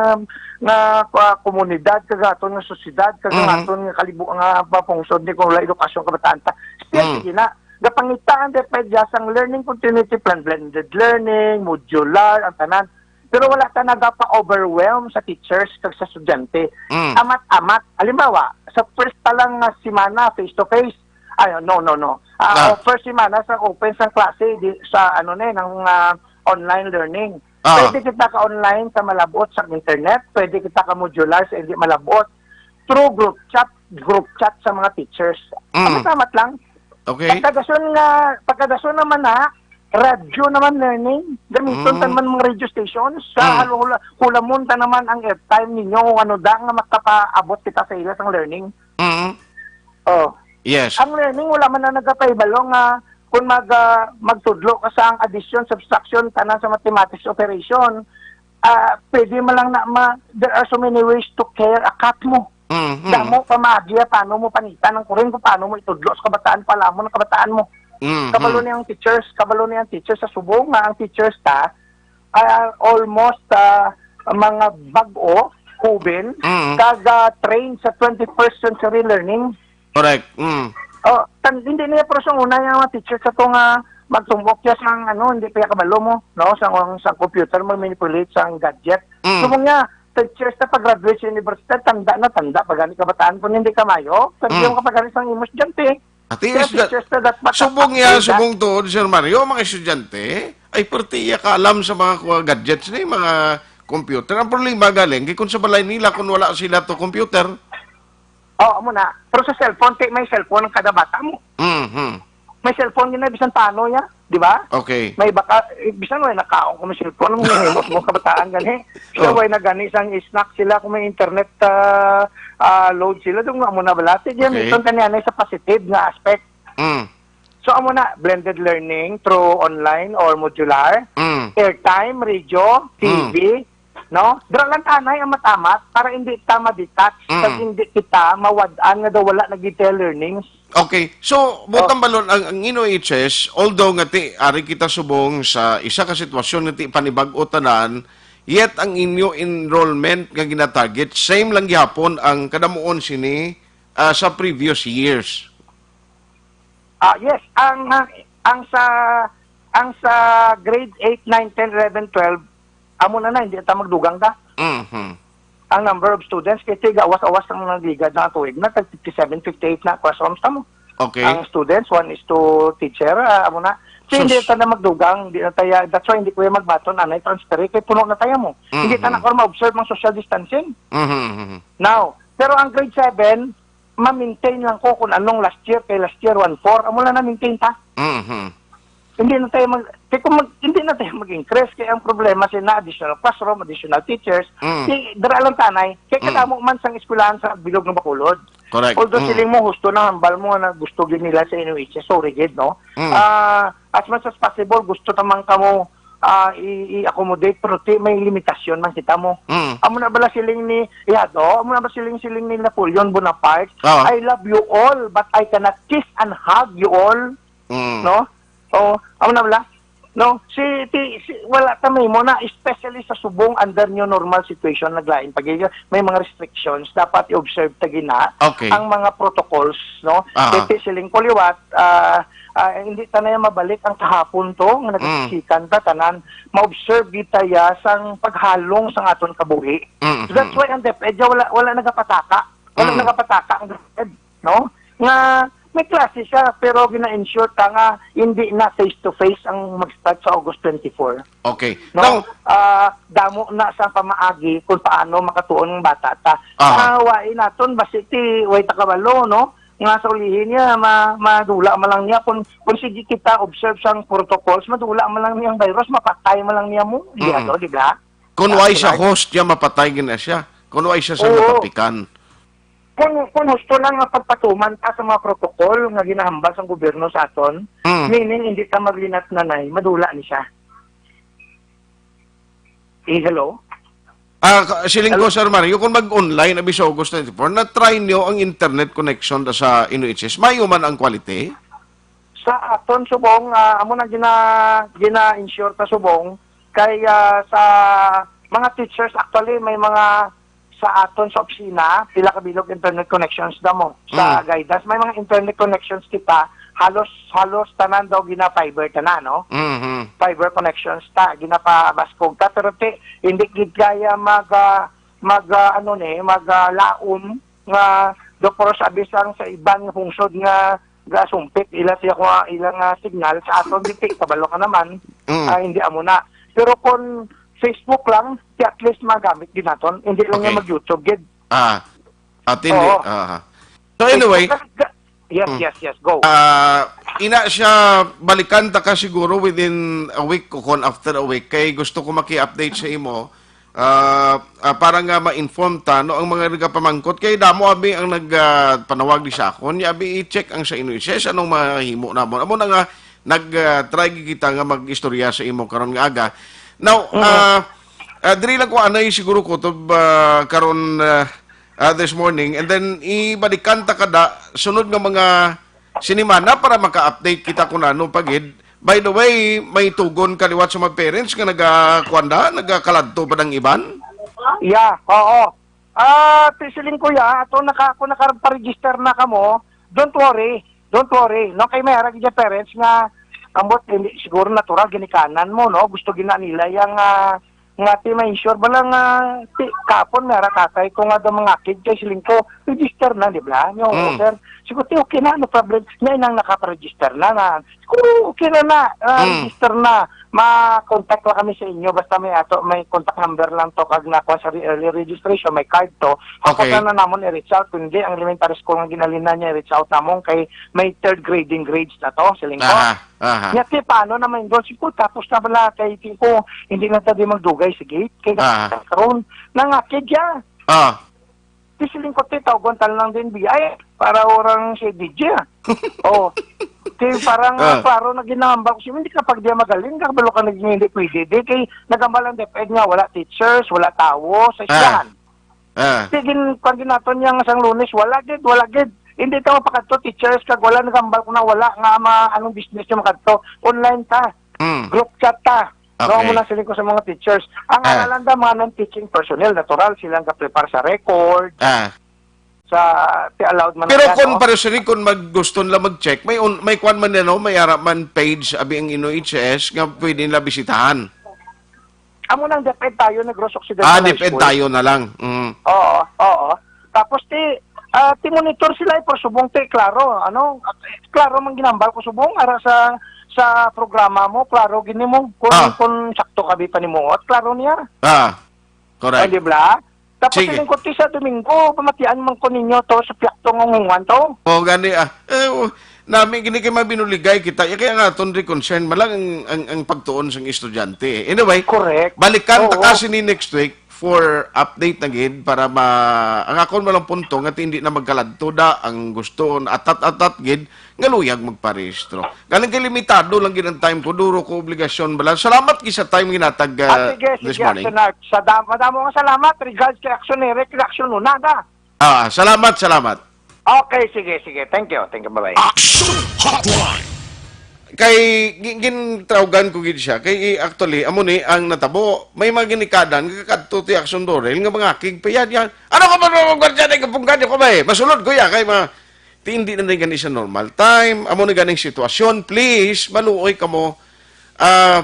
nga, ah, komunidad, kag aton nga sosyedad, kag ang Mm. aton nga kalibu-, nga papungsod ni kung wala edukasyon kabataan ta. Still, Mm. sige na. Gapangita ang DepEd dya sang learning continuity plan, blended learning, modular, ang tanan. Pero wala ta nagapa-overwhelm sa teachers kag sa estudyante. Mm. Amat-amat. Halimbawa, sa first pa lang nga semana, face to face. Ay, no, no, no. Ah, Ah. o first semana sa open sang klase di, sa ano ni, ng, ah, online learning. Ah. Pwede kita ka-online sa malabot sa internet, pwede kita ka-modular sa hindi malabot. Through group chat, group chat sa mga teachers. Mm. Amat-amat lang. Okay. Pagkadason nga, pagkadason naman na, radyo naman learning. Gamiton Mm. ta naman mga radio stations. Sa Mm. halo-, hula-, hulamon ta naman ang airtime ninyo kung ano da nga makapaabot kita sa ila sang learning. Mm. Oh. Yes. Ang learning, wala man na nagapahibalo nga kung mag, ah, magtudlo ka sa ang addition, subtraction, tanan sa mathematics operation, ah, pwede man lang na ma-, there are so many ways to care a cat mo. Mm, mm. Damo pa maagiya paano mo panita ng kuring kung paano mo itudlo sa kabataan, palamon ang kabataan mo. Mm, Kabalo mm. ni ang teachers, kabalo ni ang teachers sa subong nga ang teachers ta, ah, almost, ah, mga bag-o, hubin, Mm. kag, ah, trained sa twenty-first century learning. Correct. Mm. Oh, tan-, hindi niya pero sa una yung mga teachers sa to nga magtumbok siya sa ano, hindi pa kabalo mo, no? Sa, sa computer, mag-manipulate sa gadget. Mm. So, kung nga, teachers na pag-graduate sa universidad, tanda na tanda pa gani kabataan kung hindi ka mayo. Sabi Mm. yung kapag sa imong estudyante. Ati, Kaya isda-, teachers na dapat subong niya, dapat subong tuod, Sir Mario, mga estudyante, ay perti iya kaalam sa mga kuha gadgets ni, mga computer. Ang problema galing, kay kung sa balay nila, kung wala sila to computer. Oo, amo na. Pero sa cellphone, kay may cellphone ang kada bata mo. Mhm. May cellphone yun na, bisan paano ya, di ba? Okay. May baka, eh, bisan wala nakaon kung may cellphone, ang nahimot mo kabataan gani. Sila Oh. way na gani, sang snack sila, kung may internet, ah, ah, load sila, doon nga muna balati. Diyan, Okay. ito tanianay sa positive nga aspect. Mm. So, amo na, blended learning through online or modular, Mm. airtime, radio, Mm. T V, no? Dira lang tanay ang matamat para hindi ta ma-detach, Mm. kag hindi kita mawad-an nga daw wala nagitay learnings. Okay. So, Oh. butang balon, ang, ang ino H S, although nga ti, ari kita subong sa isa ka sitwasyon nga ti panibag-o tanan, yet ang inyo enrollment nga ginatarget, same lang gihapon ang kadamuon sini, ah, sa previous years. Ah, yes, ang, ang, ang sa, ang sa grade eight, nine, ten, eleven, twelve, amo na na, hindi ta magdugang ta. Mhm. Ang number of students, kay tiga awas-awas ang nagligad na tuig na, tag fifty-seven, fifty-eight na classrooms ta mo. Okay. Ang students, one is to teacher, ah, amo na. So, hindi Sus. ta na magdugang, hindi na tayo, that's why hindi ko yung magbaton, anay transfer, kay puno na tayo mo. Hindi ta Mhm. na ko ma-observe ang social distancing. Mhm, mhm. Now, pero ang grade seven, ma-maintain lang ko kung anong last year, kay last year, one four, amo lang na-maintain ta. Mhm. Hindi na tayo mag, kay kung mag, hindi na tayo mag-increase, kay ang problema sila na additional classroom, additional teachers, Mm. di, dira lang tanay, kay Mm. kadamo man sang eskwelahan sa bilog ng Bacolod. Correct. Although Mm. siling mo, husto na hambal mo na gusto gid nila sa N U H S, so rigid, no? Mm. Ah, as much as possible, gusto tamang kamo, ah, i, i-accommodate, pero ti, may limitasyon man kita mo. Mm. Amo na bala siling ni, ihado, amo na ba siling, siling ni Napoleon Bonaparte, Ah. "I love you all, but I cannot kiss and hug you all." Mm. No? O, amo na bala? No? Si, ti, si, wala ta may mo na, especially sa subong under new normal situation, naglain pag may mga restrictions, dapat i-observe ta gina Okay. ang mga protocols, no? Aha. Kay ti siling ko liwat, ah, ah, hindi ta na mabalik ang kahapon to, nga Mm. nagasikan ta, tanan, ma-observe kita ya sang paghalong sang aton kabuhi. Mm, So, that's mm. why ang DepEd ya wala, wala nagapataka. Wala Mm. nagapataka ang DepEd, no? Nga may klase siya, pero gina-ensure ta nga hindi na face-to-face ang mag-start sa August twenty-four. Okay. No, Now, ah, damo na sa pamaagi kung paano makatuon ang bata ta. Aha. Ah, wain naton, basi ti, way ta kabalo, no? Nga sa ulihin niya, ma-, madula man lang niya. Kung, kung sige kita observe sang protocols, madula man lang niya ang virus, mapatay man lang niya mo. Di Mm. ato, di ba? Kung That's why siya right. host niya, mapatay gina siya. Kung why siya sa Oo. matapikan. Kung, kung husto lang nga pagpatuman ta sa mga protocol nga ginahambal sang gobyerno sa aton, Mm. meaning hindi ta maglinat nanay, madula ni siya. Eh, hello? Ah, ka-, siling ko, Hello? Sir Mario, kung mag-online, abi sa August twenty-four, na-try niyo ang internet connection da sa N H S? Mayo man ang quality? Sa aton subong, ah, amo na gina-, gina-ensure ta subong kay, ah, sa mga teachers, actually, may mga sa aton sa opisina, pila ka bilog internet connections damo. Sa Mm. guidance, may mga internet connections kita, halos, halos tanan daw gina-fiber tanan, no? Mhm. Fiber connections ta, ginapabaskog ta, pero ti, hindi gid kaya mag, ah, mag, ah, ano ni, mag, ah, laom nga do, pero sa bisang sa iban nga pungsod nga gasumpit ila siya ko, ilang, ah, signal sa aton, di ti, kabalo ka naman, Mm. ah, hindi amo na. Pero kung Facebook lang, ti at least magamit din naton. Hindi lang Okay. niya mag-YouTube gid. Ah, at hindi, Oo. ah. So anyway, Facebook lang, ga-, yes, Mm. yes, yes, go. Ah, ina siya, balikan ta ka siguro within a week o kon after a week. Kay gusto ko maki-update sa imo. Ah, ah, para nga ma-inform ta, no, ang mga nagapamangkot. Kay damo abi ang nag, ah, panawag di sa akon. Nya abi i-check ang sa N H S, anong mahimo namon. Amo na nga, nag, ah, try gid kita nga mag-istorya sa imo karon nga aga. Now, Mm. ah, ah, diri lang ko anay siguro kutob, ah, karon, ah, ah, this morning. And then, ibalikan ta kada sunod nga mga sinimana para maka-update kita kung ano pa gid. By the way, may tugon ka liwat sa mga parents nga nagakuan da, nagakaladto pa ng iban? Yeah, oo. Ah, ti siling ko ya, ato naka-, kung nakaparegister na kamo, don't worry. Don't worry. No, kay may ara gid parents nga, ambot, hindi, siguro natural, ginikanan mo, no? Gusto gina nila yang, ah, nga ti, ma-ensure bala nga ti, kapon may ara tatay ko nga daw mangakig kay siling ko, register na, di ba? Nga, "Oo, Mm. sir." Siguro, "Ti, okay na, no problem." Nya inang nakaparegister na, na, "Siguro, okay na na, ah, Mm. register na. Ma-contact lang kami sa inyo, basta may ato, may contact number lang to, kag nakuha sa re-, early registration, may card to. Ako Okay. na, na namon i-reach out, kundi ang elementary school nga ginalinan niya, i-reach out namon kay may third grading grades na to," siling ko. Aha, aha. Nya, ti, paano naman doon? Siling ko, tapos na bala, kay ti ko, hindi na tayo magdugay sa gate. Kay Ah. karon, nangakig ya. Ah. Ti siling ko, ti, tawgon ta lang din, B I, para orang si D J, ah. Oh. Ti, parang, Ah. ah, klaro na ginahambal ko siya, hindi ka pag di magaling, kabalo ka nag-, hindi pwede. Di, kay nagambal ang DepEd nga, wala teachers, wala tawo sa Ah. eskwelahan. Ah. Ti, gin-, pag ginaton niya nga sang Lunes, wala gid, wala gid. Hindi ta mapakadto, teachers, kag wala, nagambal ko na wala, nga ma-, anong business niya makadto. Online ta. Mm. Group chat ta. Okay. Mao na siling ko sa mga teachers. Ang Ah. aralan da, mga non-teaching personnel, natural, sila ang ga-prepare sa record, Ah. sa, ti allowed man Pero na, kung no? Para sa kung mag-, gusto nila mag-check, may un-, may kwan man, ano, may ara man page, abi ang N H S, nga pwede nila bisitahan. Amo nang DepEd tayo, Negros Occidental Ah, High DepEd School. Tayo na lang. Mm. Oo, oo. Tapos ti, ah, ti monitor sila, eh, pero subong ti, klaro, ano, klaro man ginambal ko subong, ara sa, sa programa mo, klaro gini mo, kung, Ah. kung sakto ka bi panimuot, klaro niya. Ah, correct. Oh, di ba? Tapos Sige. Siling ko ti sa Domingo, pamatian man ko ninyo to, sa piyakto nga hungan to. Oh, gani, ah. Eh, oh, nami gini kay mabinuligay kita. Ya, kaya nga aton ri concern man lang ang, ang, ang pagtuon sang estudyante. Anyway, Correct. balikan ta Oo. Kasi ni next week for update na gid para ma-, ang akon man lang punto nga ti hindi na magkaladto da ang gusto, atat-atat gid nga luyag magparehistro. Galing kay limitado lang gid ang time ko, duro ko obligasyon bala. Salamat gid sa time ginatag, Ah, ah, sige, this sige, morning. Action Art. Sa dam-, madamo nga salamat. Regards kay Action Eric, Action Lunada. Ah, salamat, salamat. Okay, sige, sige. Thank you. Thank you. Bye-bye. Action Hotline. Kay gi-, gintawgan ko gid siya. Kay, eh, actually, amo ni ang natabo. May mga ginikanan, kakadto ti Action Dorel, nga mga kig pa yan, yan. Ano ka ba mga gwardiya na ikapunggan niyo ko ba eh? Masulod ko ya, kay mga, Ti hindi na gani sa normal time. Amo na ganing sitwasyon. Please, maluoy kamo. Ah,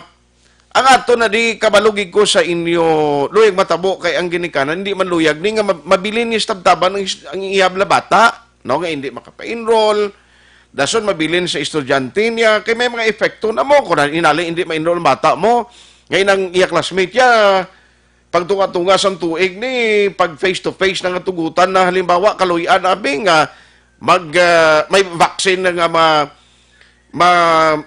ang ato na di kabalugig ko sa inyo, luyag matabo kay ang ginikanan, hindi man luyag ni nga ma-, mabilin ni stabtaban ang, is-, ang iyab na bata, no, nga hindi makapa-enroll. Dason mabilin sa estudyante niya, kay may mga epekto na mo. Kung na-, inali, hindi ma-enroll ang bata mo, ngay nang iya classmate ya, pagtunga-tunga sang tuig ni, pag face to face na nga tugutan na, halimbawa, kaluy-an, abi nga, mag, ah, may vaccine na nga ma-, ma-,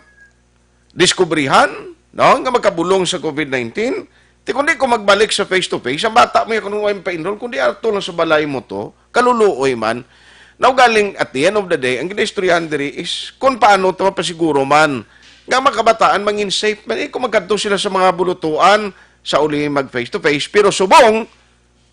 diskubrihan, no, nga magkabulong sa covid nineteen. Ti kundi kung magbalik sa face to face, ang bata mo yung kung may pa-enroll, kundi ato lang sa balay mo to, kaluluoy man. Now, galing, at the end of the day, ang ginaistoryahan diri is kung paano ta mapasiguro man nga makabataan mangin safe man. Eh, kung magkadto sila sa mga bulutuan, sa uli mag face to face, pero subong,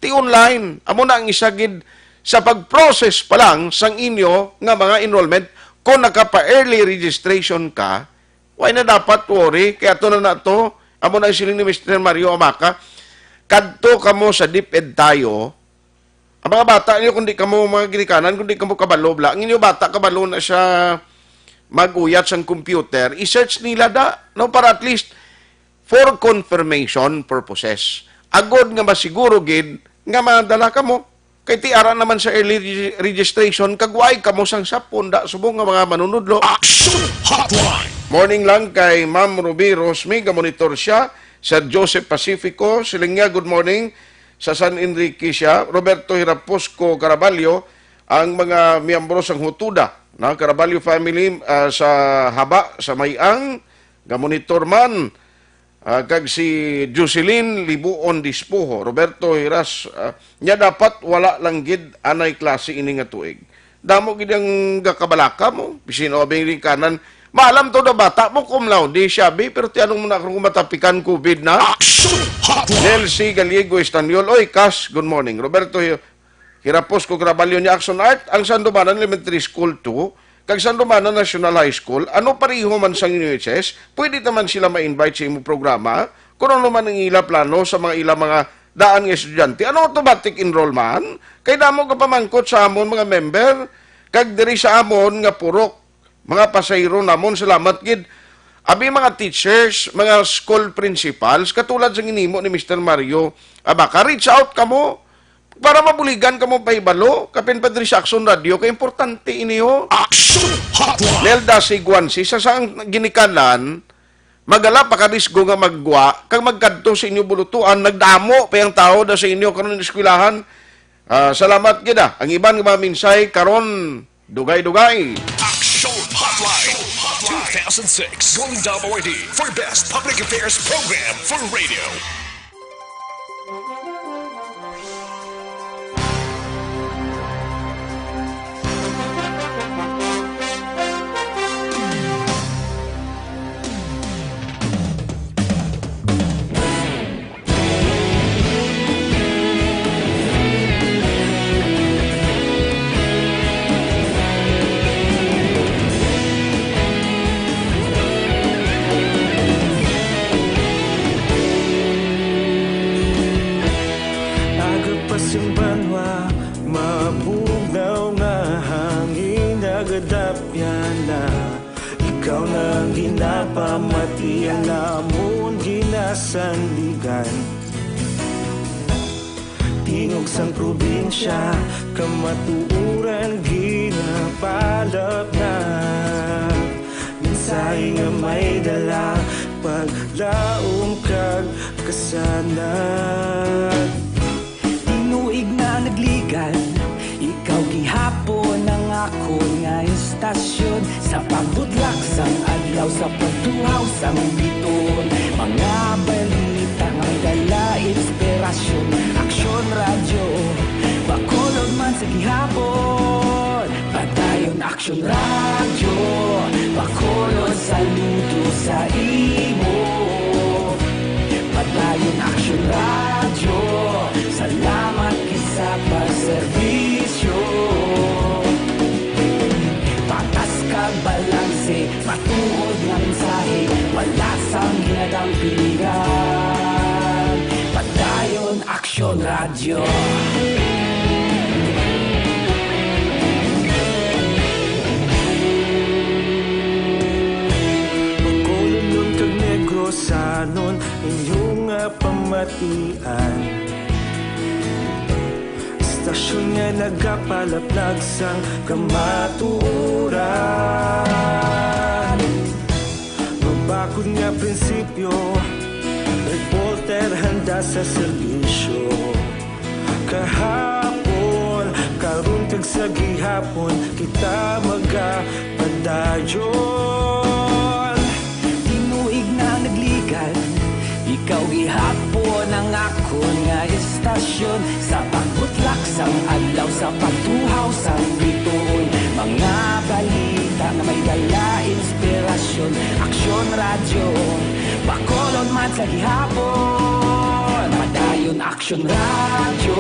ti online. Amo na ang isa gid sa pag-process pa lang sang inyo nga mga enrollment. Kung nakapa-early registration ka, why na dapat worry? Kaya ato na nato, amo na ang siling ni Mister Mario Amaca, kadto kamo sa DepEd tayo. Ang mga bata niyo, kung di kamo mga ginikanan, kung di kamo kabalo bla, ang inyo bata kabalo na siya mag-uyat sang computer, i-search nila da, no, para at least for confirmation purposes. Agod nga masiguro gid nga madala kamo. Kay ti ara naman sa early regi-, registration, kag way kamo sang sapon da subong nga mga manunudlo. Action Hotline! Morning lang kay Ma'am Ruby Rosmi, gamonitor siya. Sir Joseph Pacifico, siling niya, "Good morning." Sa San Enrique siya. Roberto Hiraposco Caraballo, ang mga miyembro sang Hutuda, na Caraballo family, ah, sa Haba, sa May-ang, gamonitor man. Ah, kag si Jocelyn Libuon Dispoho, Roberto Hiras, ah, niya dapat wala lang gid anay klase ini nga tuig. Damo gid ang gakabalaka mo, bisin o abing rin kanan. Maalam to na bata mo, cum laude siya, bi, pero ti anong mo na kung matapikan covid na? Action Hotline! Nelsie Gallego Estanyol, oy, Kas, good morning. Roberto Hi-, Hirapos ko grabalyo ni Action Art, ang Sandomanan Elementary School two, kag Sandomanan National High School, ano pareho man sang U H S, pwede naman sila ma-invite sa imong programa, kung ano man ang ila plano sa mga ila mga daan nga estudyante. Ano automatic enrollment? Kay damo ka pamangkot sa amon mga member, kag diri sa amon nga purok, mga pasahero namon, salamat gid. Abi, mga teachers, mga school principals, katulad sa ginimo ni Mister Mario Abaca, reach out kamo para mabuligan kamo pahibalo, kapin pa diri sa Action Radio, kay importante ini, ho. Action Hotline! Nelda Siguansi, sa sang ginikanan, magala pa ka risgo nga maggwa, kag magkadto sa inyo bulutuan, nagdamo pa ang tao da sa inyo karon eskwelahan. Ah, salamat gid, ah. Ang iban nga mga mensahe karon, dugay-dugay. Action Hotline two thousand six, Golden Dome Awardee for Best Public Affairs Program for Radio. Aga pa sing banwa, mabugnaw nga hangin, nagadapyan na. Ikaw na ang ginapamati, ang amon ginasandigan. Tingog sang probinsya, kamatuoran ginapalapnag. Mensahe nga may dala, paglaom kag kasanag. Tinuig na nagligan, ikaw gihapon ang akon nga istasyon. Sa pagbutlak sang adlaw, sa pagtuhaw sang biton, mga balita nga dala inspirasyon. Aksyon Radyo, Bacolod man sa gihapon. Padayon Aksyon Radyo, Bacolod, saludo sa imo. Padayon Aksyon Radyo, salamat gid sa pagserbisyo. Patas kag balanse, matuod nga mensahe, wala sang ginadampingan. Padayon Aksyon Radyo. Inyo nga pamatian, istasyon nga nagapalaplag sang kamatuoran. Mabakod nga prinsipyo, reporter handa sa serbisyo. Kahapon, karon kag sa gihapon, kita magapadayon. Tinuig na nagligan, ikaw gihapon ang akon nga istasyon. Sa pagbutlak sang adlaw, sa pagtuhaw sang bituon, mga balita nga may dala inspirasyon. Aksyon Radyo, Bacolod man sa gihapon. Padayon Aksyon Radyo,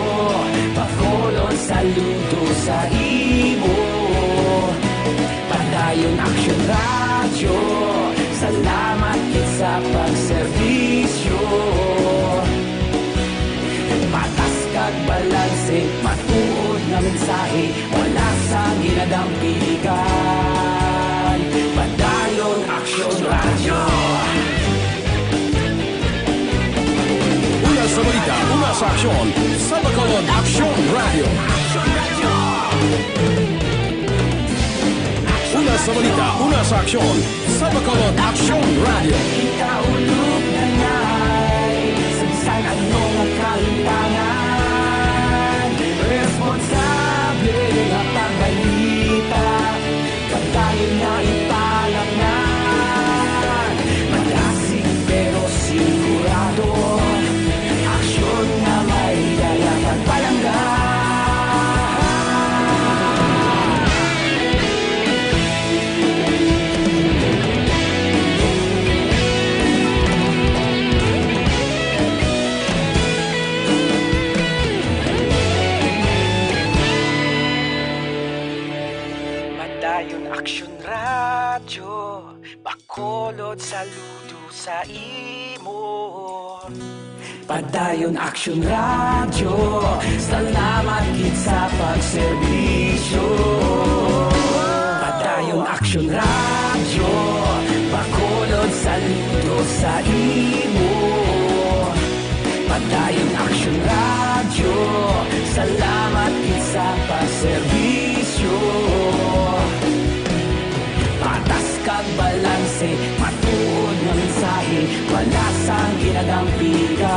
Bacolod, saludo sa imo. Padayon Aksyon Radyo, salamat gid sa pagserbisyo. Patas kag balanse, matuod nga mensahe, wala sang ginadampigan. Padayon Aksyon Radyo. Una sa balita, una sa aksyon, sa Bacolod, Aksyon Radyo. Una sa balita, una sa aksyon, sa Bacolod, Aksyon Radyo. Ikaulog na ngay, sa bisan ano nga kalimtangan, responsable nga pagbalita. Pagdayon na ipalamnan, malasig pero sigurado. Aksyon nga may dala kag palangga. Padayon Aksyon Radyo, Bacolod, saludo sa imo. Padayon Aksyon Radyo, salamat gid sa pagserbisyo. Padayon Aksyon Radyo, Bacolod, saludo sa imo. Padayon Aksyon Radyo, salamat gid sa pagserbisyo. Patas kag balanse, matuod nga mensahe, wala sang ginadampigan.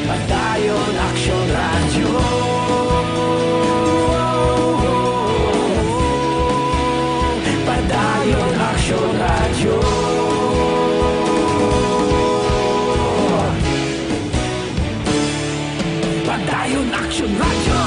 Padayon Aksyon Radyo. Padayon Aksyon Radyo. Padayon Aksyon Radyo.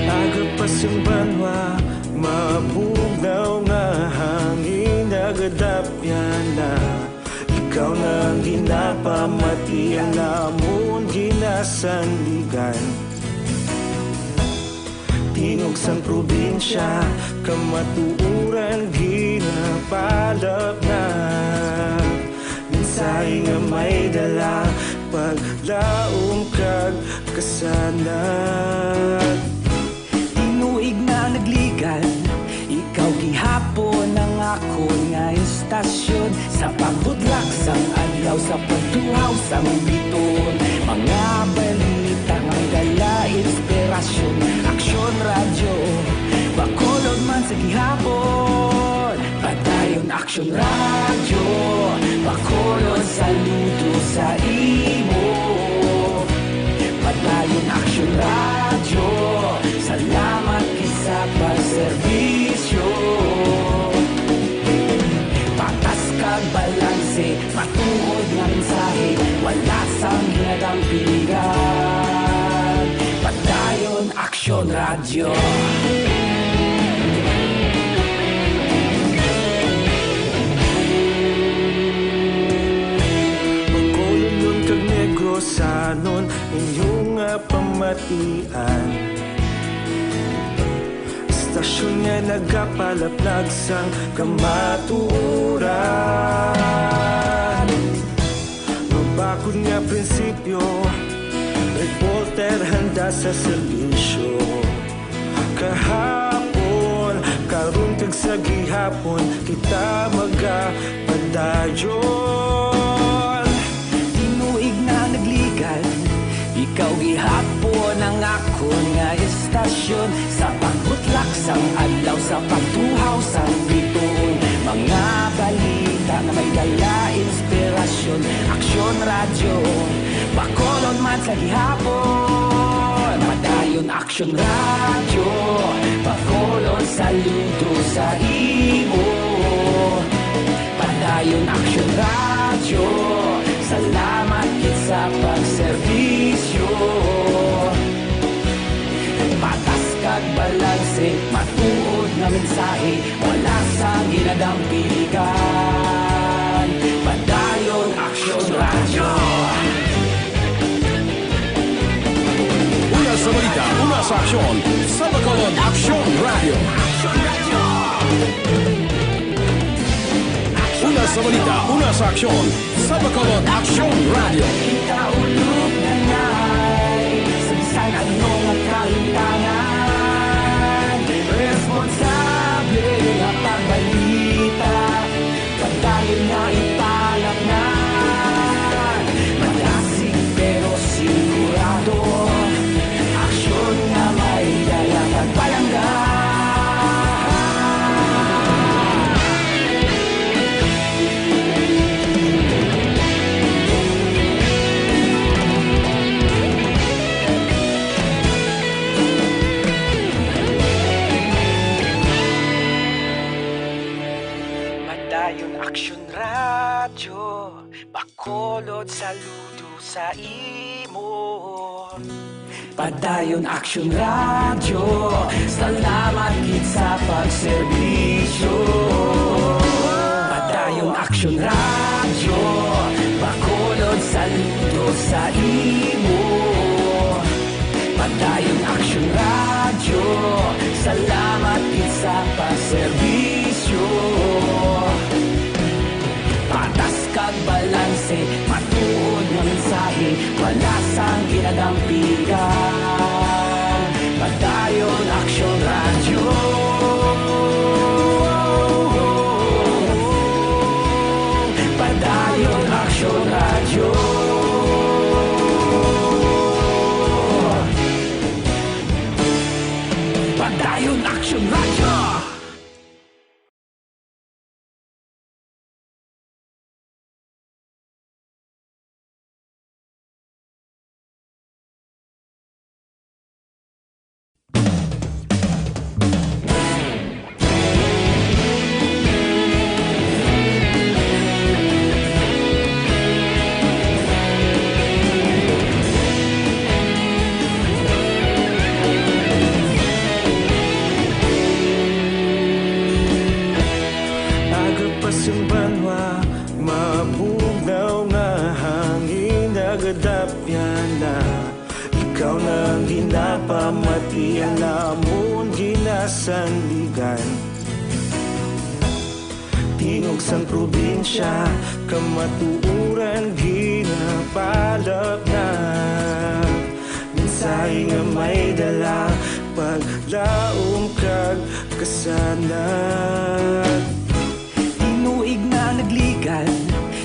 Aga pa sing banwa, mabugnaw nga hangin nagadapyan na. Ikaw na ang ginapamati, ang amon ginasandigan. Tingog sang probinsya, kamatuoran ginapalapnag. Mensahe nga may dala, paglaom kag kasanag. Tinuig na nagligan, ikaw gihapon ang akon nga istasyon. Sa pagbutlak sang adlaw, sa pagtuhaw sang bituon, mga balita nga may dala inspirasyon. Aksyon Radyo, Bacolod man sa gihapon. Padayon Aksyon Radyo, Bacolod, saludo sa imo. Padayon Aksyon Radyo, salamat gid sa pagserbisyo. Patas kag balanse, matuod nga mensahe, wala sang ginadampigan. Padayon Aksyon Radyo. Ian. Istasyon nga nagapalaplag sang kamatuoran. Mabakod nga prinsipyo, reporter handa sa serbisyo. Kahapon, karon, kag sa gihapon, kita magapadayon. Tinuig na nagligan, ikaw gihapon ang akon nga istasyon. Sa pagbutlak sang adlaw, sa pagtuhaw sang bituon, mga balita nga may dala inspirasyon. Aksyon Radyo, Bacolod man sa gihapon. Padayon Aksyon Radyo, Bacolod, saludo sa imo. Padayon Aksyon Radyo, salamat gid sa pagserbisyo. Patas kag balanse, matuod nga mensahe, wala sang ginadampigan. Padayon Aksyon Radyo. Una sa balita, una sa aksyon, sa Bacolod Aksyon Radyo. Una sa balita, una sa aksyon, sa Bacolod Aksyon Radyo. Kita ulog na nay, sa bisan ano nga kahitangan, responsable nga pagbalita. Padayon nga ipalaknad, malasig pero sigurado. Aksyon nga may dala kag palangga. Padayon Aksyon Radyo, Bacolod, saludo sa imo. Padayon Aksyon Radyo, salamat gid sa pagserbisyo. Padayon Aksyon Radyo, Bacolod, saludo sa imo. Padayon Aksyon Radyo, salamat gid sa pagserbisyo. Patas kag balanse, matuod nga mensahe, wala sang ginadampigan. Padayon Aksyon Radyo. Padayon Aksyon Radyo. Padayon Aksyon Radyo. Aga pa sang banwa, mabugnaw nga hangin nagadapyan na. Ikaw na ang ginapamati, ang amon ginasandigan. Tingog sang probinsya, kamatuoran ginapalaknad. Mensahe nga may dala, paglaom kag kasanag. Tinuig na nagligan,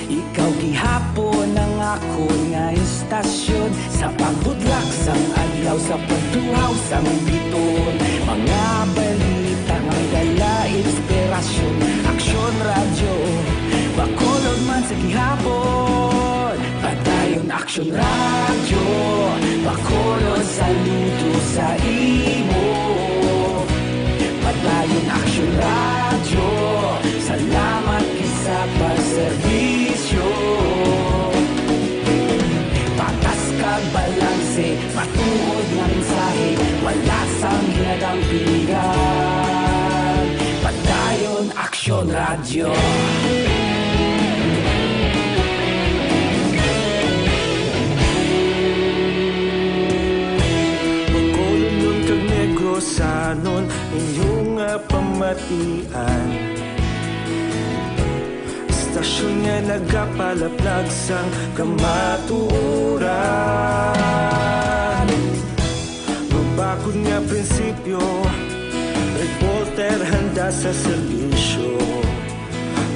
ikaw gihapon ang akon nga istasyon. Sa pagbutlak sang adlaw, sa pagtuhaw sang bituon, mga balita nga may dala inspirasyon. Aksyon Radyo, Bacolod man sa gihapon. Padayon Aksyon Radyo, Bacolod, saludo sa imo. Padayon Aksyon Radyo, salamat gid sa pagserbisyo. Patas kag balanse, matuod nga mensahe, wala sang ginadampigan. Padayon Aksyon Radyo. Inyo nga pamatian, istasyon nga nagapalaplag sang kamatuoran. Mabakod nga prinsipyo, reporter handa sa serbisyo.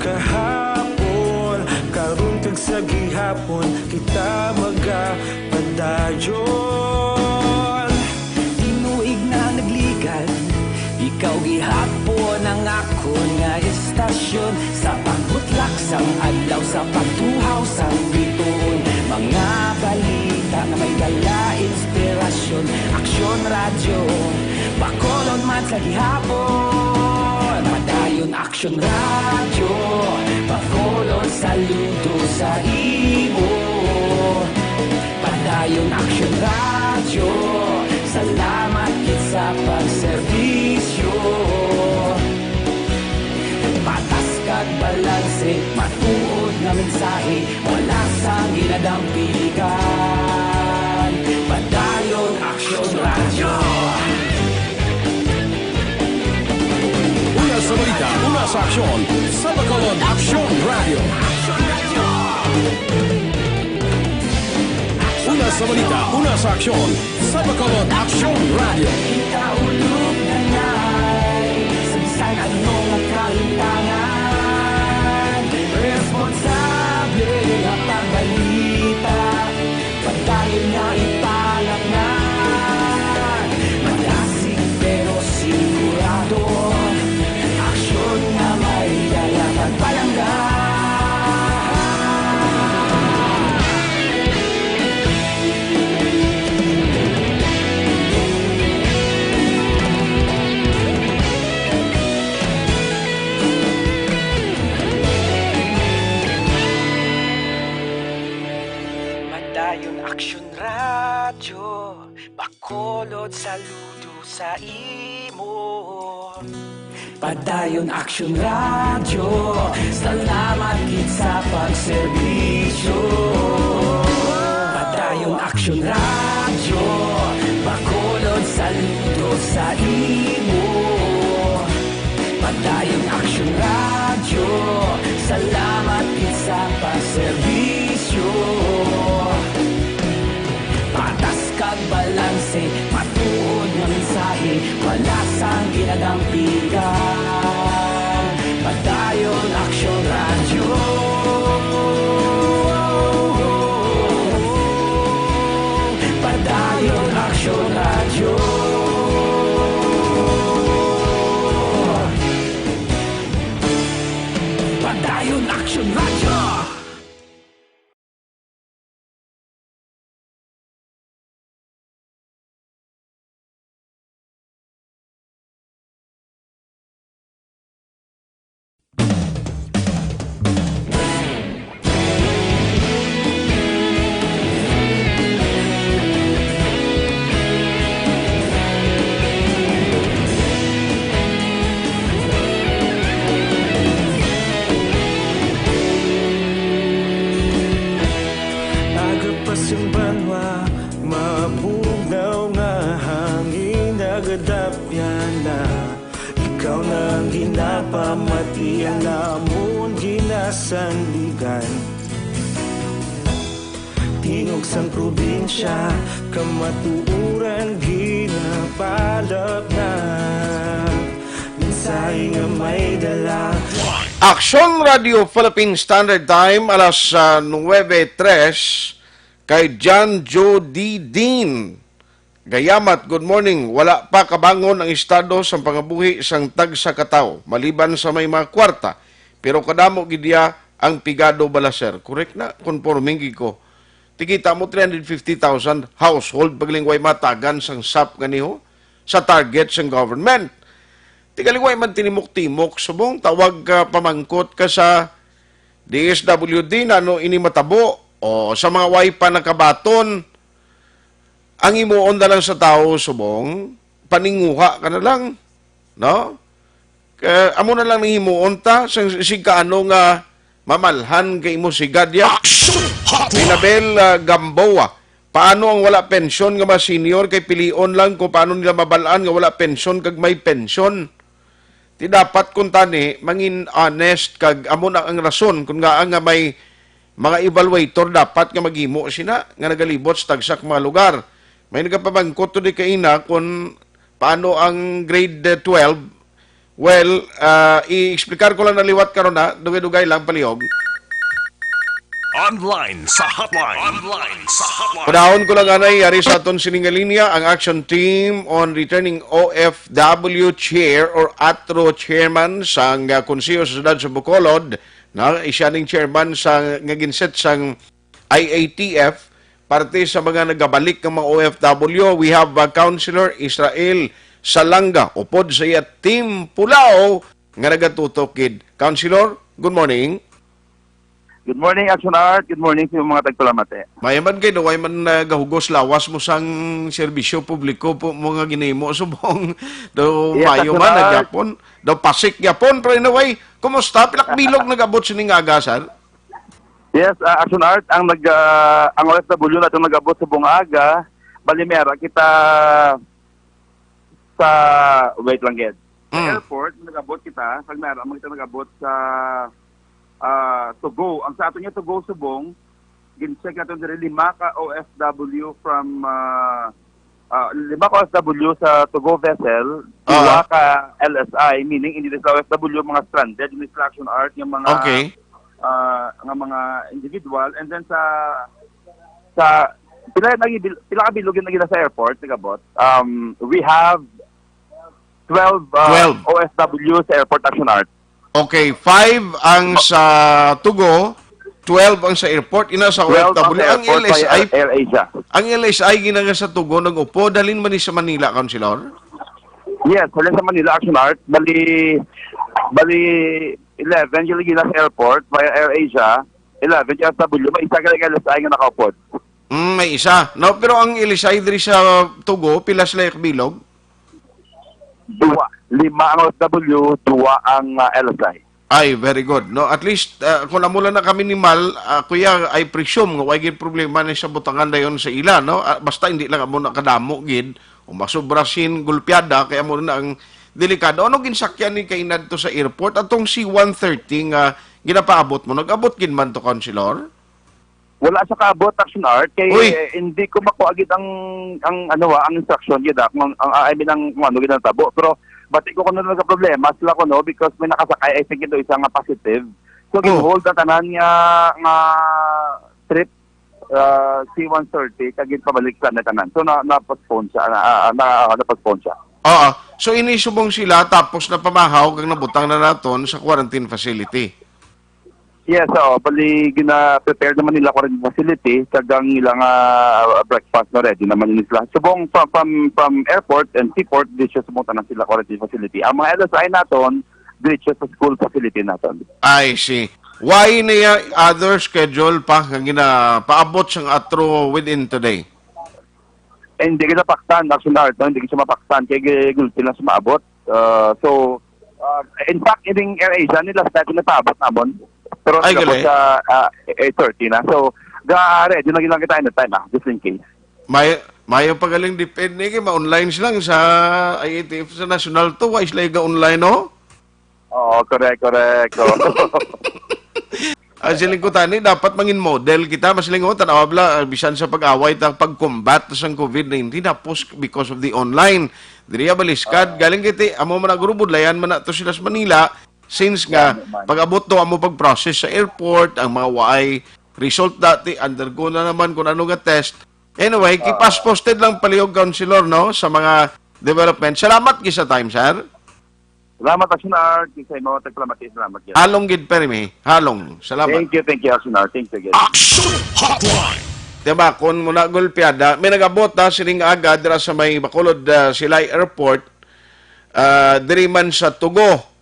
Kahapon, karon kag sa gihapon, kita magapadayon. Tinuig na nagligad, ikaw gihapon ang akon nga istasyon. Sa pagbutlak sang adlaw, sa pagtuhaw sang bituon, mga balita nga may dala inspirasyon. Aksyon Radyo, Bacolod man sa gihapon. Padayon Aksyon Radyo, Bacolod, saludo sa imo. Padayon Aksyon Radyo, salamat gid sa pagserbisyo. Patas kag balanse, matuod nga mensahe, wala sang ginadampigan. Padayon Aksyon Radyo. Una sa balita, una sa aksyon, sa Bacolod Aksyon Radyo. Una sa balita, una sa aksyon, sa Bacolod Aksyon Radyo. Kita ulog na nay, sa bisan ano nga kalimtangan, responsable nga pagbalita. Padayon nga ipalatngan, malasig pero sigurado. Aksyon nga may dala kag palangga. Padayon Aksyon Radyo, Bacolod, saludo sa imo. Padayon Aksyon Radyo, salamat gid sa pagserbisyo. Padayon Aksyon Radyo, Bacolod, saludo sa imo. Padayon Aksyon Radyo, salamat gid sa pagserbisyo. Patas kag balanse, matuod nga mensahe, wala sang ginadampigan. Padayon Aksyon Radyo. Padayon Aksyon Radyo. Padayon Aksyon Radyo. Agapas ang banwa, mabugnaw nga hangin, nagadapyan na. Ikaw na ang ginapamati, ang amon ginasandigan. Tingog sang probinsya, kamatuoran ginapalapna. Mensahe nga may dala. Aksyon Radio Philippine Standard Time, alas, ah, nuwebe tres, kay John Joe D. Dean. Gayamat, good morning. Wala pa kabangon ang estado sang pangabuhi sang tagsa ka tawo, maliban sa may mga kwarta, pero kadamo gid iya ang pigado bala, sir. Correct na, conforming gid ko. Tikita mo, three hundred fifty thousand household paglingway matagan sang sap ganiho sa target sang government. Tigalingway man tinimok-timok, subong tawag ka, pamangkot ka sa D S W D, nano ini matabo? O sa mga way pa nakabaton, ang himuon na lang sa tawo, subong, paninguha ka na lang, no? Ka-, amo na lang ning himuon ta, sang sig kaano nga mamalhan kay imo sigad ya. Action Hotline! Pinabel, ah, Gamboa. Paano ang wala pensyon nga mga senior? Kay pilion lang kung paano nila mabalaan nga wala pensyon kag may pensyon. Ti dapat kung tani, mangin honest kag amo na ang rason kung nga nga may mga evaluator dapat nga maghimo sina nga nagalibot sa tagsa ka mga lugar. May nagapamangkot to di kaina kung paano ang grade twelve. Well, ah, i-explicar ko lang na liwat karon na, dugay-dugay lang palihog. Online sa hotline. Online sa hotline. Padahon ko lang anay yari sa aton sining nga linya ang Action Team on Returning O F W Chair or ATRO Chairman sang, ah, Konseho sa Siyudad sa Bacolod, na siya ning chairman sa nga ginset sang I A T F, parte sa mga nagabalik nga mga O F W. We have, uh, Councilor Israel Salanga, upod sa iya Team Pulao, nga nagatutok gid. Councilor, good morning. Good morning, Action Art. Good morning sa mga tagpalamati. Mayaman kay way man nagahugos lawas mo sang serbisyo publiko po mo nga ginimo subong. Do Yes, mayo Action man Art. Nagyapon. Do pasik gyapon, pero in a way, kumusta? Pilak bilog nagabot sining aga, sir? Yes, uh, Action Art, ang nag ah, ang O F W nato nagabot sa bungaga. Bali may ara kita sa wait lang gid. Sa Mm. airport nagabot kita, kag may ara man kita nagabot sa ah, Tugo. Ang sa ato niya Tugo subong, gin-check nato diri lima ka O F W from ah, ah, lima ka O F W sa Tugo vessel, duwa Ah. ka L S I, meaning hindi sila O F W, mga stranded, hindi sila Action Art, yung mga Okay. ah, nga mga individual, and then sa sa pila nag pila ka bilog yung nagila sa airport nagabot. Um, we have twelve, uh, Twelve. O F W sa airport, Action Art. Okay, five ang sa Tugo, twelve ang sa airport, ina sa Twelve ang O F W. sa Ang airport by L S I, Air, Air Asia. Ang L S I ginanga sa Tugo nag-upod, halin man ni sa Manila, Councilor? Yes, halin sa Manila, Action Art. Bali, bali eleven yung lagi na sa airport via Air Asia. Eleven yung O F W. May isa ka lang L S I nga nakaupod. Mm, may isa. No, pero ang L S I diri sa Tugo, pila sila kabilog? Duwa. Lima ang O F W, duwa ang uh, L S I. Ay, very good. No, at least uh, kung amo lang na kami ni Mal, uh, kuya, I presume nga way gid problema ni sa butangan dayon sa ila, no? Uh, basta hindi lang amo nakadamo gid o masubra sin gulpiada kay amo na ang delikado. Ano ginsakyan ni kainad to sa airport atong C one thirty nga ginapaabot mo? Nag-abot gid man to, Councilor? Wala sa kaabot, Action Art, kay Uy! Eh, hindi ko makuha gid ang ang ano ah, ang instruction gid ah, kung ang, ang I mean ang kung ano gid ang tabo. Pero bati ko kuno nagka problema sila kuno because may nakasakay, I think ito isa nga positive. So Oh. gin-hold ang tanan nga nga trip uh, C one thirty kag ginpabalik sa na tanan. So na na-postpone siya, na, ah, na, ah, na-postpone siya. Oo. So inisubong sila tapos napamahaw kag nabutang na naton sa quarantine facility. Yes, oo. Bali, gina-prepare naman nila quarantine facility, kag ang ilang ah, breakfast na ready naman nila. Subong from, from, from airport and seaport, di siya subong tanan sila quarantine facility. Ang mga L S I naton, diretso sa school facility naton. I see. Why niya other schedule pa nga ginapaabot sang atro within today? Eh, hindi kita paktan, Action Art, no? Hindi kita mapaktan, kay gulti lang sa maabot. Uh, so, uh, in fact, ining AirAsia nila sa dati napaabot namon. Pero Ay, tapos gali. Sa uh, eight thirty na. So, ga ready na lang kita anytime, ah, just in case. May mayo pa galing depende kay ma-online silang sa I A T F sa national to, wa sila ga online, no? Oo, correct, correct. Oo. Ang siling ko tani, dapat mangin model kita. Masiling ko, tanawa bla, ah, bisan sa pag-away ta, pag-combat sang COVID nineteen, tapos because of the online. Diri ya baliskad, galing kiti, amo man na guro, budlayan man na to sila sa Manila, since nga, Yan, man. Pag-abot to, amo pag-process sa airport, ang mga waay result dati, undergo na naman kung ano nga test. Anyway, keep us posted lang palihog, Councilor, no, sa mga development. Salamat gid sa time, sir. Salamat, Action Art. Sa imo, tagpalamat, salamat. Yes. Halong gid, permi. Halong. Salamat. Thank you, thank you, Action Art. Thank you, again. Action Hotline. Diba, kung muna gulpiada, may nag-abot na sining aga dira sa may Bacolod, ah, Silay Airport, ah, diri man sa Tugo.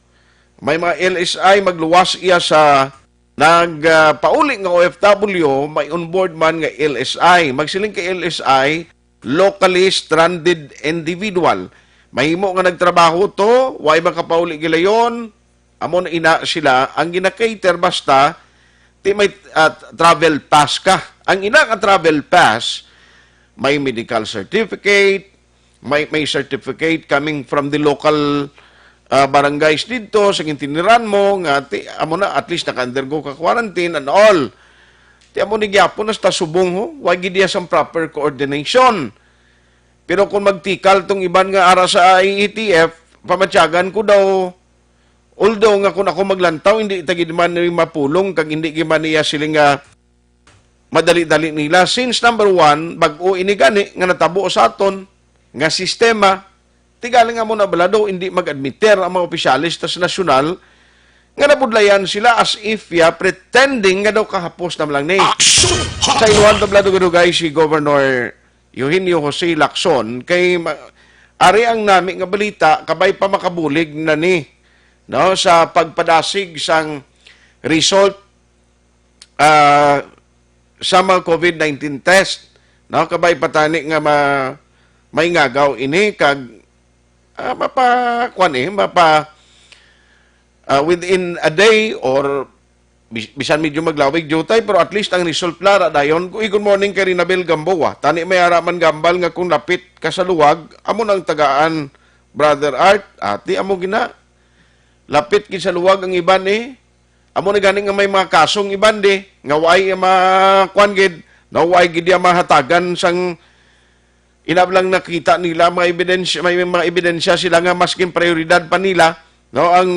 May mga L S I magluwas iya sa nag, ah, pauli nga O F W, may onboard man nga L S I. Magsiling kay L S I, locally stranded individual. Mahimo nga nagtrabaho to, way makapauli gilayon, amo na ina sila ang gina-cater basta ti may, ah, travel pass ka. Ang ina nga travel pass, may medical certificate, may, may certificate coming from the local, ah, barangays didto sa gintiniran mo nga ti, amo na, at least naka-undergo ka quarantine and all. Ti amo ni gyapon, hasta subong, ho, wa gid iya sang proper coordination. Pero kung magtikal tong iban nga ara sa I E T F, pamatyagan ko daw, although nga kung ako maglantaw, hindi ta gid man ni mapulong kag hindi gid man niya siling nga madali-dali nila. Since, number one, bag-o ini gani nga natabo sa aton nga sistema, tigaling amo na bala daw hindi mag-admiter ang mga opisyales ta sa nasyonal nga nabudlayan sila, as if, ya, pretending nga daw kahapos na lang ni. Sa inuan ta bala daw dugay si Governor Eugenio Jose Lacson kay ma-, ari ang nami nga balita, kabay pa makabulig na ni, no, sa pagpadasig sang result, ah, sa mga COVID nineteen test, no, kabay pa tani nga ma-, may ngagaw ini kag, ah, mapa-, kwan, eh, mapa-, ah, within a day or bis-, bisan medyo maglawig jutay, pero at least ang result lara dayon. Uy, good morning kay Rinabel Gamboa. Tani may ara man gambal nga kung lapit ka sa luwag, amo nang tagaan, Brother Art. Ati, amo gina. Lapit gid sa luwag ang iban, eh. Amo na gani nga may mga kasong iban, di, nga way ma-, kwan gid, na way gid ya mahatagan sang inab lang nakita nila mga ebidensya, may mga ebidensya sila nga maskin prioridad pa nila, no, ang,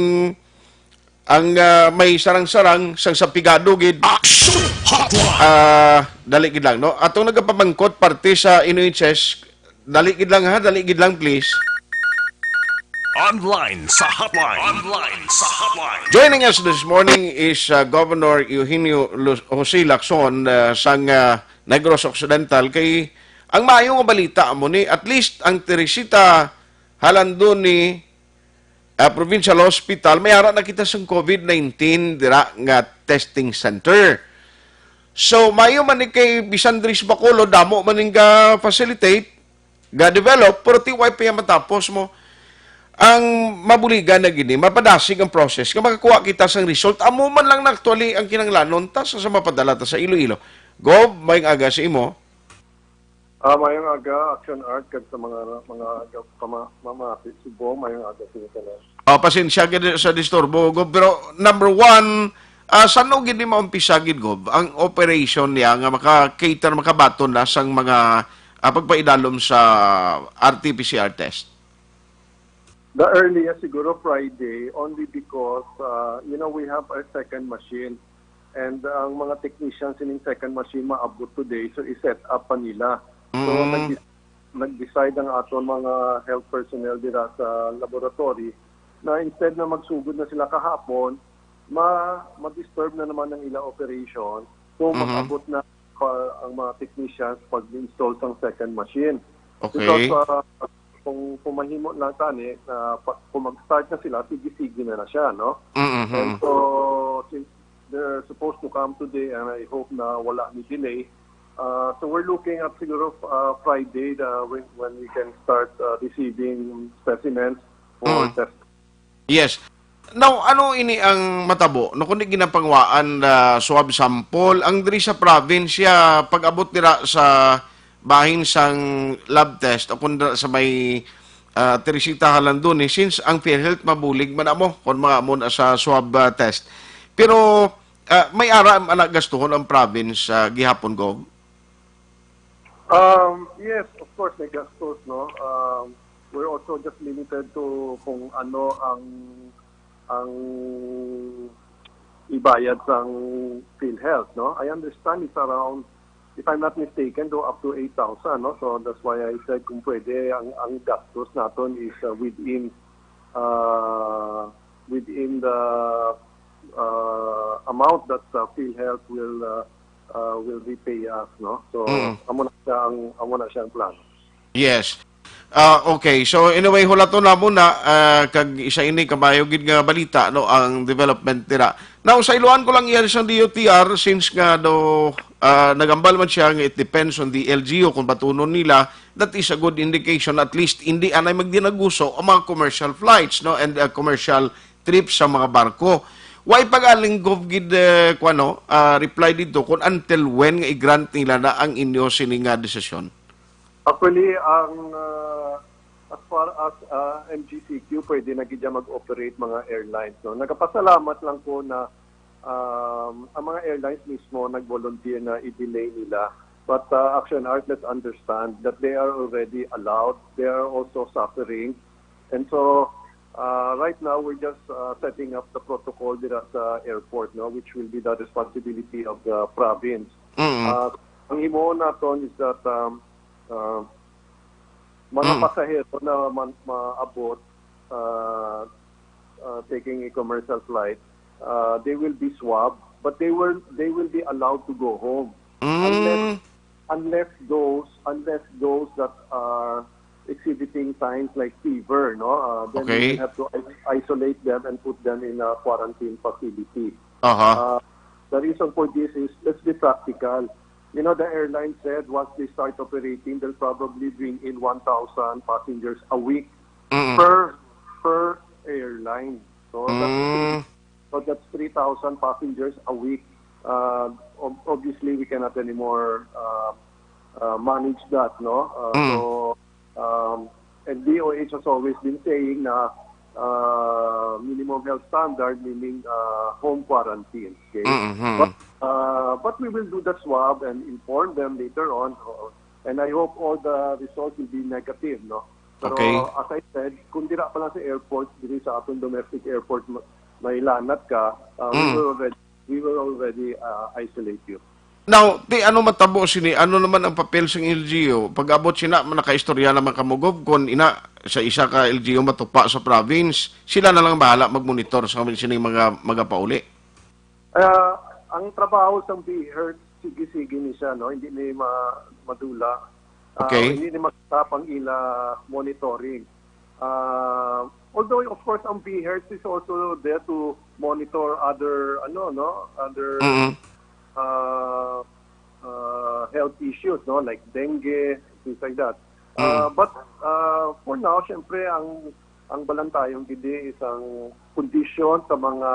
ang, ah, may sarang-sarang sang sa pigado gid. Action Hotline! Ah, dali gid lang, no? Atong nagapamangkot parte sa N H S, dali gid lang, ha, dali gid lang, please. Online sa hotline. Online sa hotline. Joining us this morning is, uh, Governor Eugenio Lu-, Jose Lacson, uh, sang, uh, Negros Occidental. Kay ang maayo nga balita amo ni, at least ang Teresita Jalandoni, uh, Provincial Hospital, may ara na kita sang COVID nineteen dira nga testing center. So, maayo man ni kay bisan diri sa Bacolod, damo man ning ga-facilitate, ga-develop, pero ti way pa yan matapos mo. Ang mabuligan na gini, mapadasig ang process nga makakuha kita sang result. Amo man lang na actually ang kinahanglanon ta sa, sa mapadala ta sa Iloilo. Gob, may aga sa imo. Ah, mayong aga, Action Art, kag sa mga, mga aga, pama-, mamati, Subo, mayong aga sa inyo tanan. Ah, pasensya gid sa disturbo, Gob, pero number one, ah, san-o gid ni maumpisa gid, Gob, ang operation niya nga maka-cater, makabaton na sang mga, ah, pagpaidalom sa R T P C R test? The earliest siguro Friday, only because, uh, you know, we have our second machine. And ang mga technicians sining second machine maabot today, so i-set up pa nila. So, Mm. nag-, nag-decide ang aton mga health personnel dira sa laboratory na instead na magsugod na sila kahapon, ma-, ma-disturb na naman ang ila operation. So, Mhm. mag-abot na pa ang mga technicians pag-install sang second machine. Okay. Because, uh, kung, kung mahimo lang tani, na pa, kung mag-start na sila, sige-sige na na siya, no? Mm-hmm. And so, since they're supposed to come today, and I hope na wala ni delay, uh, so we're looking at siguro, uh, Friday, the, when, when we can start, uh, receiving specimens for Mm. test. Yes. Now, ano ini ang matabo? No, kundi ginapangwaan na swab sample, ang diri sa probinsya, pag-abot dira sa bahin sang lab test o kung dira sa may, ah, Teresita Jalandoni, since ang PhilHealth mabulig man amo kung mga amo na sa swab, ah, test. Pero, ah, may ara man na gastuhon ang province, ah, gihapon, Gov? Um, yes, of course, may gastos, no? Um, we're also just limited to kung ano ang, ang ibayad sang PhilHealth, no? I understand it's around, if I'm not mistaken, to up to eight thousand, no? So that's why I said kung pwede, ang, ang gastos naton is, uh, within, uh, within the, uh, amount that, uh, PhilHealth will, uh, uh, will repay us, no? So, Mm. amo na siya ang, amo na siya ang plano. Yes. Ah, okay. So, anyway, hulaton na muna, ah, kag isa ini kabayo gid nga balita, no, ang development dira. Now, sa iluan ko lang yan sa D O T R, since nga do, ah, nagambal man siya nga it depends on the L G U kung batunon nila, that is a good indication. At least, hindi anay magdinaguso ang mga commercial flights, no, and, ah, commercial trip sa mga barko. Way pag-alinggov gid, eh, kuwano, ah, reply dito kung until when nga i-grant nila na ang inyo sini nga desisyon? Actually, ang, ah, as far as, ah, M G C Q, pwede na gid siya mag-operate mga airlines, no? Nagapasalamat lang ko na, um, ang mga airlines mismo nag-volunteer na i-delay nila. But, ah, Action Art, let's understand that they are already allowed. They are also suffering. And so, uh, right now, we're just, uh, setting up the protocol dira sa airport, no, which will be the responsibility of the province. Mm. Uh, ang himuon naton is that, um, uh, mga Mm. pasahero na man, maabot, uh, uh, taking a commercial flight, uh, they will be swabbed, but they will they will be allowed to go home. Mm. Unless those unless those that are exhibiting signs like fever, no, uh, then Okay. we will have to is- isolate them and put them in a quarantine facility. Aha. Uh, the reason for this is, let's be practical. You know, the airline said once they start operating, they'll probably bring in one thousand passengers a week Mm. per per airline. So that's Mm. so that's three thousand passengers a week. Uh, ob- obviously, we cannot anymore uh, uh, manage that, no? Uh, Mm. So, um, and D O H has always been saying na uh, minimum health standard, meaning uh, home quarantine. Okay? Mm-hmm. But, uh, but we will do the swab and inform them later on. Uh, and I hope all the results will be negative, no? Pero Okay. As I said, kung dira pa lang sa airport, diri sa atong domestic airport, ma- may lanat ka, uh, we Mm. will already we will already uh, isolate you. Now, ti ano matabo sini? Ano naman ang papel sang L G U? Pag-abot sina, nakaistorya naman kamo, Gov, kung ina sa isa ka L G U matupa sa province, sila na lang bahala mag-monitor sa sining mga magapauli. Ah, ang trabaho sang BHERT, sige-sige ni siya, no? Hindi ni ma madula. Ah, Okay. Hindi ni magtapang ila monitoring. Ah, although of course ang BHERT is also there to monitor other ano no, other Mm. uh, uh, health issues, no, like dengue, things like that. Uh, but uh, for now, syempre ang ang balantayon gid is ang kondisyon sa mga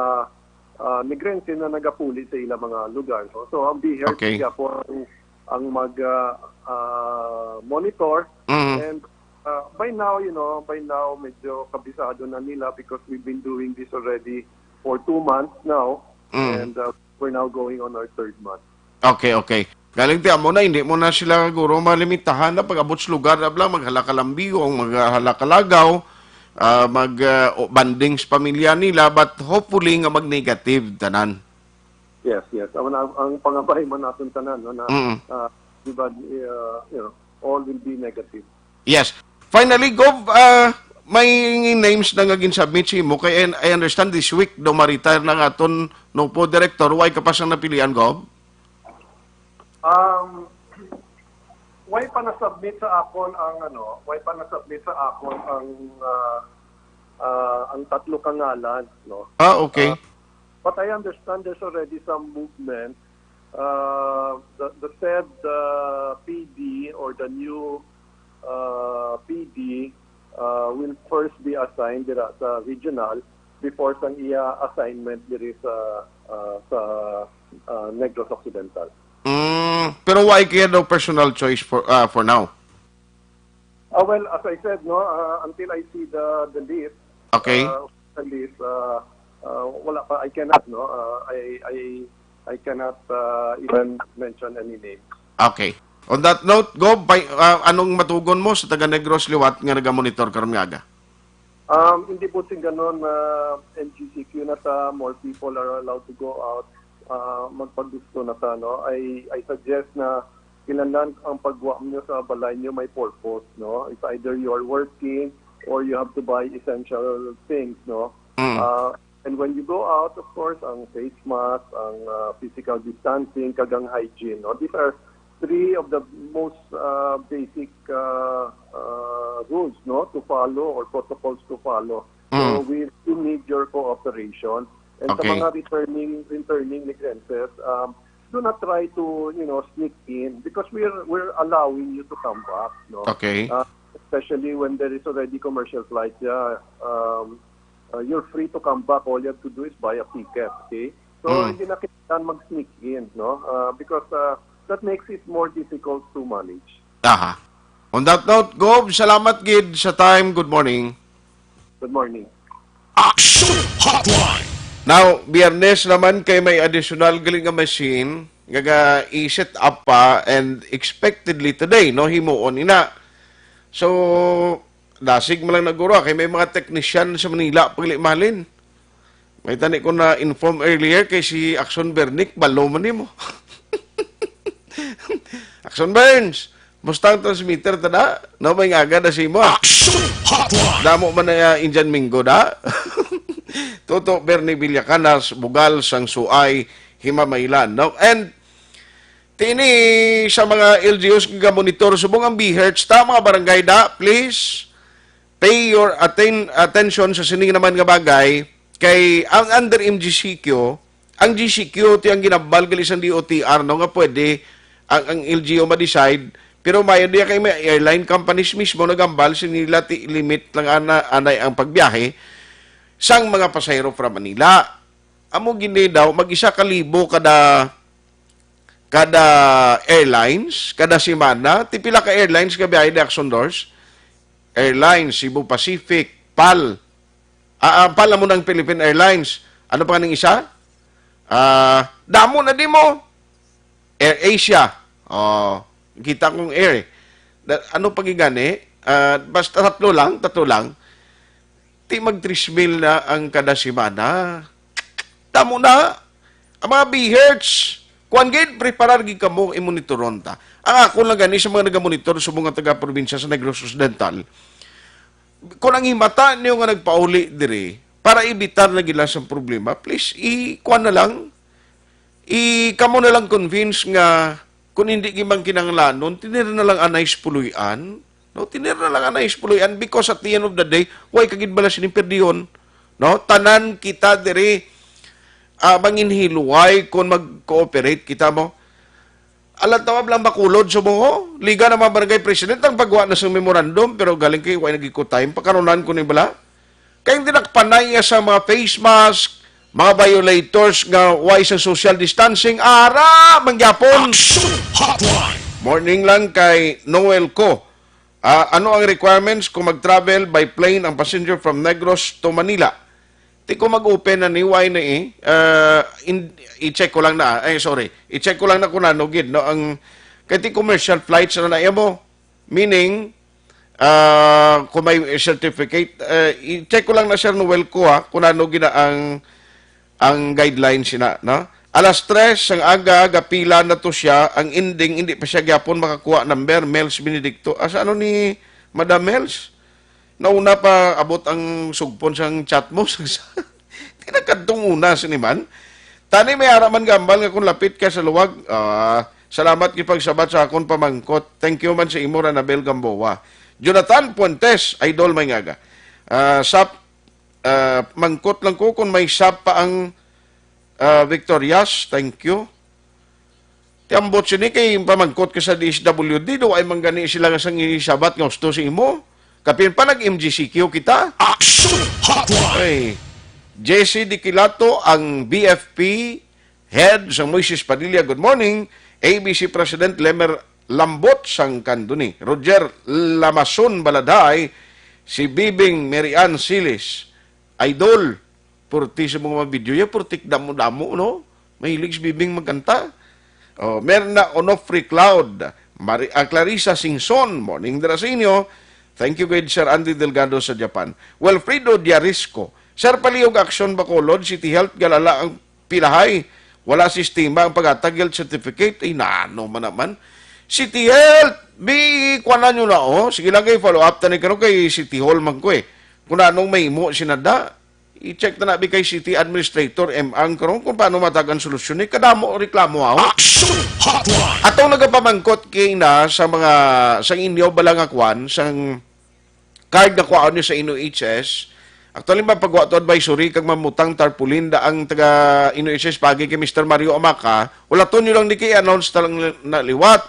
uh, Negrense na nagapuli sa ilang mga lugar. No? So ang BHERT Okay. Siya po ang, ang mag uh, uh, monitor Mm. and uh, by now, you know, by now medyo kabisado na nila because we've been doing this already for two months now Mm. and uh, we're now going on our third month. Okay, okay. Galing ti amo na, hindi mo na sila guro malimitahan na pag-abot sa lugar na lang, maghala ka Lambiong, maghala ka Lagaw, ah, mag ah, o- banding sa pamilya nila, but hopefully nga mag-negative tanan. Yes, yes. Ang, ang, ang pangabay man natin tanan, no, na Mm. uh, diba, uh, you know, all will be negative. Yes. Finally, Gov, ah, may names na nga gin-submit si mo kay and I understand this week do ma-retire na nga aton NOPO director, why ka pa sang napilian, Gov? Um, why pa na-submit sa akon ang ano, why pa na-submit sa akon ang ah, ah, ang tatlo ka ngalan, no? Ah, okay. But I understand there's already some movement. Uh, the, the said uh, P D or the new uh, P D uh, will first be assigned dira sa regional before sang iya assignment diri sa uh, sa uh, Negros Occidental. Mm, pero why kaya daw personal choice for ah, for now? Ah, well, as I said, no, uh, until I see the the list, Okay. uh, the list, uh, uh, wala pa, I cannot, no, uh, I I I cannot uh, even mention any names. Okay. On that note, Gov, by, ah, anong matugon mo sa taga Negros liwat nga nagamonitor karon nga aga? Um, hindi po sing ganon na M G C Q na ta, more people are allowed to go out. Uh, magpagusto na ta, no? I, I suggest na kinahanglan ang pagwa nyo sa balay nyo may purpose, no? It's either you are working or you have to buy essential things, no? Mm. Uh, and when you go out, of course, ang face mask, ang uh, physical distancing, kag ang hygiene, no? These are three of the most uh, basic uh, uh, rules, no, to follow or protocols to follow. So Mm. we still need your cooperation. And Okay. Sa mga returning returning Negrenses, um, do not try to, you know, sneak in because we're we're allowing you to come back, no. Okay. Uh, especially when there is already commercial flight, yeah. Um, uh, you're free to come back. All you have to do is buy a ticket, okay? So Mm. hindi na kailangan mag-sneak in, no? Uh, because uh, that makes it more difficult to manage. Aha. On that note, Gob, salamat gid sa time. Good morning. Good morning. Action Hotline. Now, Biyernes naman kay may additional gali nga machine nga ga-i-set up pa and expectedly today, no, himuon ina. So, dasig man lang naguro kay may mga technician sa Manila pagli malin. May tani ko na inform earlier kay si Action Bernick, balo man nimo. Action Burns, musta ang transmitter ta da? No, may ngaga na si mo. Action Hotline. Damo man na uh, Indian Mingo da. Toto Bernie Villacanas, Bugal, Sangsuay, Himamaylan, no? And tini sa mga L G Us nga monitor subong ang B H E R T S ta, mga barangay da, please pay your atten- attention sa sini naman nga bagay kay ang under M G C Q, ang G C Q ti ang ginambal gali sang D O T R, no, nga pwede ang, ang L G U ma-decide, pero mayo diya kay may airline companies mismo nagambal, sini nila ti limit lang ana anay ang pagbiyahe sang mga pasahero from Manila. Amo gini daw, mag-isa ka libo kada kada airlines, kada semana. Ti pila ka airlines nga biyahe ni Action Doors? Airlines, Cebu Pacific, PAL. Ah, ah, PAL amo ng Philippine Airlines. Ano pa ning isa? Ah, damo na di mo. Air Asia. Oh, kita kong air. Eh. Da- ano pa gigani? Ah, basta tatlo lang, tatlo lang. Ti mag three mil na ang kada semana. Damo na. Ang mga B H E R T S, kuwan gid, preparar gid kamo, imonitoron ta. Ang ako lang gani sa mga nagamonitor sa mga taga-probinsya sa Negros Occidental, kung ang himata niyo nga nagpauli diri, para evitar na gila sa problema, please, i-kuwan na lang, i kamo na lang convince nga kung hindi gid man kinahanglanon, tinira na lang anay sa puloy-an. No, tinira na lang anay sa puloy-an because at the end of the day, way ka gid bala sining perdihon. No, tanan kita diri ah, manginhiluway kung mag-cooperate kita mo. Alang tawag lang makulod sa buho. Liga ng mga barangay president ang pagwa na sa memorandum, pero galing kay way nagikot time. Pakarunan ko ni bala. Kay hindi nakpanaya sa mga face mask, mga violators nga way sa social distancing, ara, mangyapon. Action Hotline. Morning lang kay Noel Co. Ah, ano ang requirements kung mag-travel by plane ang passenger from Negros to Manila? Ti ko mag-open na ni, why na eh? Ah, in, i-check ko lang na. Ay, sorry. I-check ko lang na kung ano gid, no? Ang, kay ti commercial flights na na mo. Meaning, ah, kung may certificate, ah, i-check ko lang na, Sir Noel, ko ha, kung ano gid na ang ang guidelines sina, no? Alas tres sang aga, gapila na to siya, ang ending, hindi pa siya gyapon makakuha number, Mels Benedicto. Asa ano ni Madam Mels? Nauna pa abot ang sugpon sang chat mo, sang sa, tinagkadtong una sini man. Tani may ara man gambal nga kung lapit ka sa luwag, ah, salamat gid pagsabat sa akon pamangkot. Thank you man sa imo, Ranabel Gamboa. Jonathan Puentes, idol may ngaga. Ah, sap, ah, mangkot lang ko kung may sap pa ang ah, Victorias, thank you. Ti ambot sini kay pamangkot ka sa D S W D, do ay manggani sila nga sang isabat nga gusto sa imo. Kapin pa nag-M G C Q kita. Action Hotline. Ay, J C Diquilato, ang B F P head sa Moises Padilla. Good morning. A B C President Lemer Lambot sang Candoni. Roger Lamason Baladay, si Bibing Mary Ann Silis. Idol, purti sa mga video ya, purtik damo-damo, no? Mahilig si Bibing magkanta. Oh, Merna Onofre Cloud, Mari, ah, Clarissa Singson, morning dira sa inyo. Thank you, good Sir Andy Delgado sa Japan. Wilfredo Diarisco, Sir, palihog aksyon Bacolod, City Health, galala ang pilahay. Wala sistema ang paghatag health certificate. Ay, nano man naman. City Health, bi, kuwanan nyo na, oh. Sige lang kay follow up tani karon kay City Hall man ko eh. Kung anong mahimo sinada, i-check na nabi kay City Administrator M ang karon kung paano matagan solusyon ni kadamo reklamo aw. Action Hotline. Atong nagapamangkot kay na sa mga sa inyo bala nga kwan sang card na kuhaon niyo sa N O H S. Actually, mapagwa to advisory kag mamutang tarpaulin da ang taga N O H S pagi kay Mister Mario Amaka. Ulaton niyo lang ni kay announce ta lang na liwat.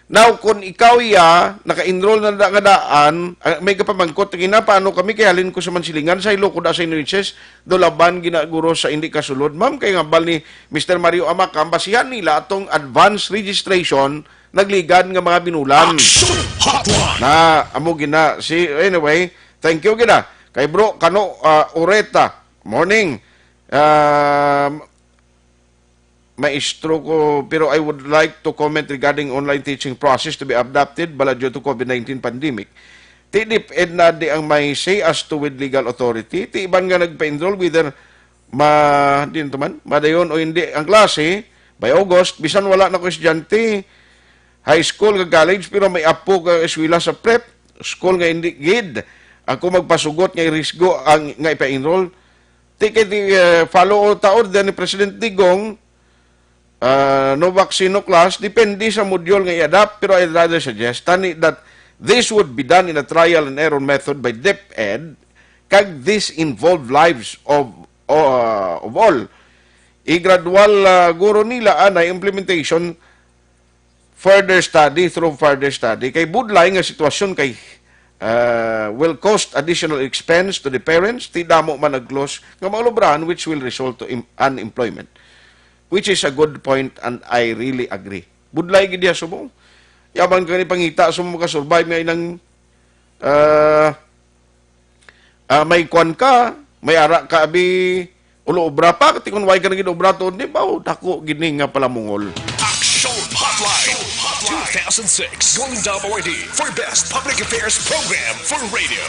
Now, kung ikaw iya, naka-enroll na da nga daan, ah, may kapamangkot, "Gina, paano kami? Kay halin ko sa Mansilingan, sa Ilocod, sa Inuiches, do laban ginaguro sa hindi kasulod, ma'am." Kay nga bal ni Mister Mario Amakam, basihan nila atong advance registration, nagligad nga mga binulan. Action Hotline! Na, amo gina, si, anyway, thank you gina. Kay bro, kano, ah, Oreta, morning. Um, Maestro ko, pero I would like to comment regarding online teaching process to be adopted bala due to COVID nineteen pandemic. Ti DepEd na di ang may say as to with legal authority. Ti iban nga nagpa-enroll, whether ma-, din to man, madayon o hindi ang klase, by August, bisan wala na ko estudyante, high school nga college, pero may apo ka eskwela sa prep, school nga hindi gid ako magpasugot nga irisgo ang, nga ipa-enroll. Ti kay di, eh, follow ta order ni President Digong, ah, no vaccine, no class, depende sa module nga i-adapt, pero I'd rather suggest tani that this would be done in a trial and error method by DepEd, kag this involve lives of, uh, of all. I-gradual, ah, guro nila anay implementation further study, through further study. Kay budlay nga sitwasyon kay, ah, will cost additional expense to the parents, ti damo man nag-loss nga maulubrahan, which will result to im-, unemployment. Which is a good point and I really agree. Budlay gid diha subong. Yaman ka ni pangita sa mga survive nga inang, ah, ah, may kwan ka, may ara ka, abi, ulo obra pa, ti kun way ka na gid obra tuod ni, baw, dako gini nga palamungol. Action Hotline two thousand six Golden Dome Awardee for Best Public Affairs Program for Radio.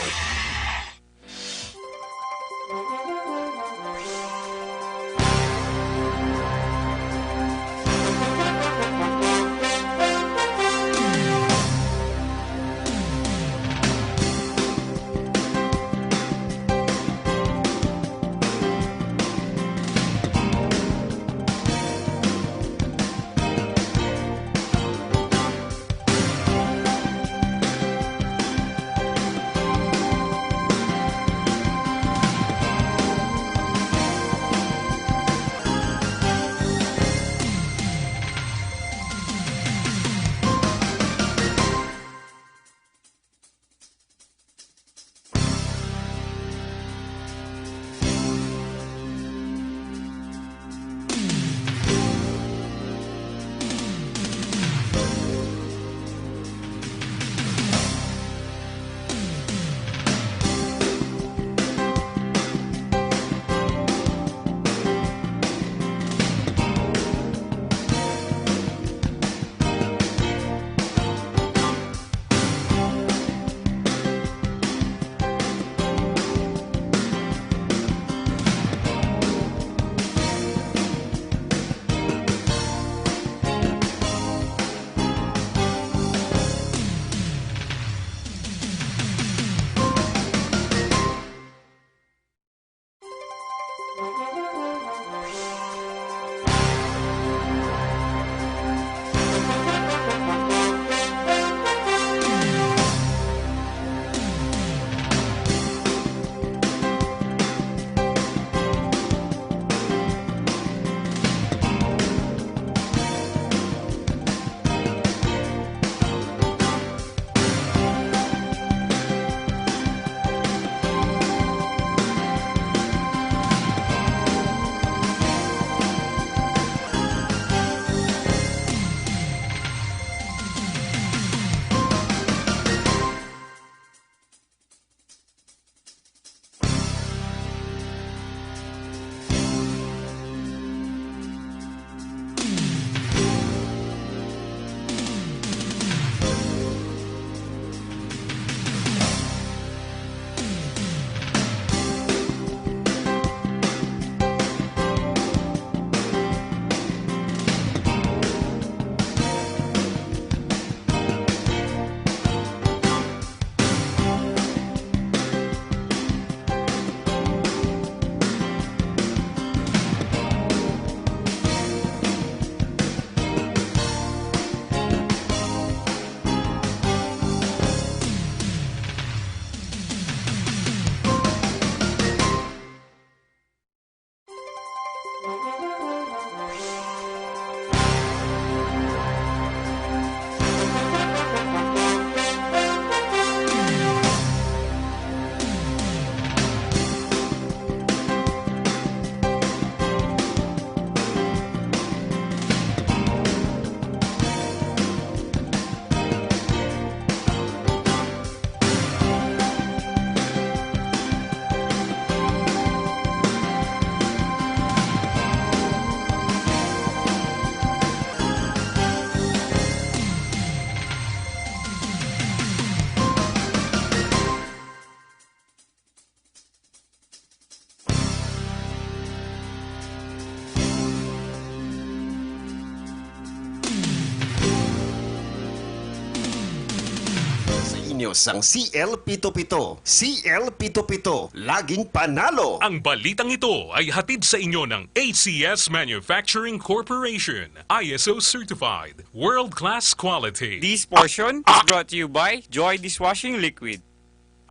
Nyo sang C L pito pito. C L pito pito, laging panalo. Ang balitang ito ay hatid sa inyo ng A C S Manufacturing Corporation, I S O certified, world-class quality. This portion is brought to you by Joy Dishwashing Liquid.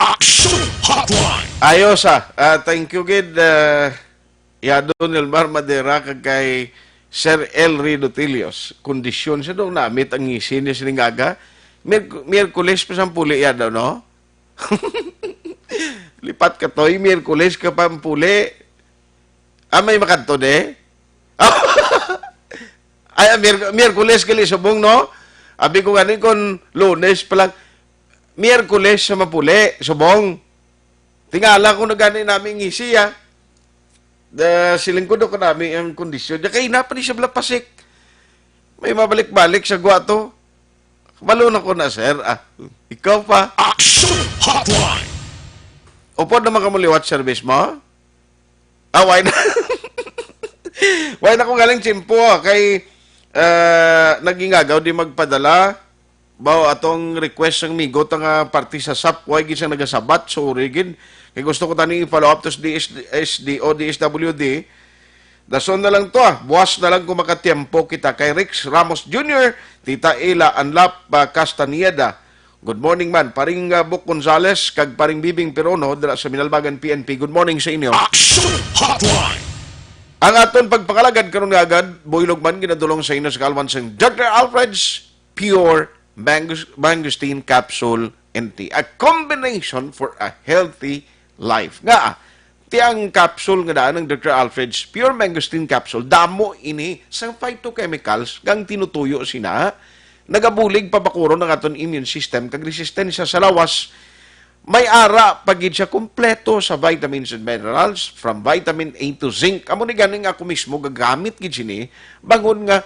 Action Hotline. Ayos, ah. Ah, thank you, gid, ah, Yado Nilmar Madera, kag kay Sir Elry Dotilios. Kondisyon siya daw, namit ang ngisi niya sining aga. Mir-, Miyerkules pa sang puli ya daw, no? Lipat ka, Toy. Miyerkules ka pa ang puli. Ah, may makadto, de? Ay, ah, Miyerk-, Miyerkules gali subong, no? Abi ko gani kon Lunes pa lang. Miyerkules sa mapuli, subong. Tingala ko na gani nami ang ngisi, ah. Da, siling ko daw kanami ang kondisyon niya. Kay na pa ni siya bala pasik. May mabalik-balik sa gwa to. Kabalo na ko na, sir. Ah, ikaw pa. Action Hotline. Upod naman ka mo liwat service mo? Ah, why na? Why na ko galing tiyempo, ah? Kay, ah, nagingagaw di magpadala. Baw, atong request sang migo ta nga parte sa sap, why gid siya nagasabat? Sorry gid. Kay gusto ko tani i-follow up to sa D S, S D O, D S W D. Dason na lang to, ah. Buwas na lang kung makatiyempo kita. Kay Rex Ramos Junior, Tita Ila Anlap, ah, Castañeda. Good morning man, paring, ah, Buk Gonzales, kag paring Bibing Pirono, dira sa Minalbagan P N P. Good morning sa inyo. Action Hotline. Ang aton pagpangalagad karon nga agad, buylog man ginadulong sa inyo sa kalwan sang Doctor Alfred's Pure Mangus-, Mangosteen Capsule and Tea. A combination for a healthy life. Nga, ti ang capsule nga daan ng Doctor Alfred's Pure Mangosteen Capsule, damo ini sang phytochemicals nga ang tinutuyo sina nagabulig pabakuron ang aton immune system kag resistensya sa lawas. May ara pa gid siya kompleto sa vitamins and minerals, from vitamin A to zinc. Amo ni ganing ako mismo gagamit gid sini, bangon nga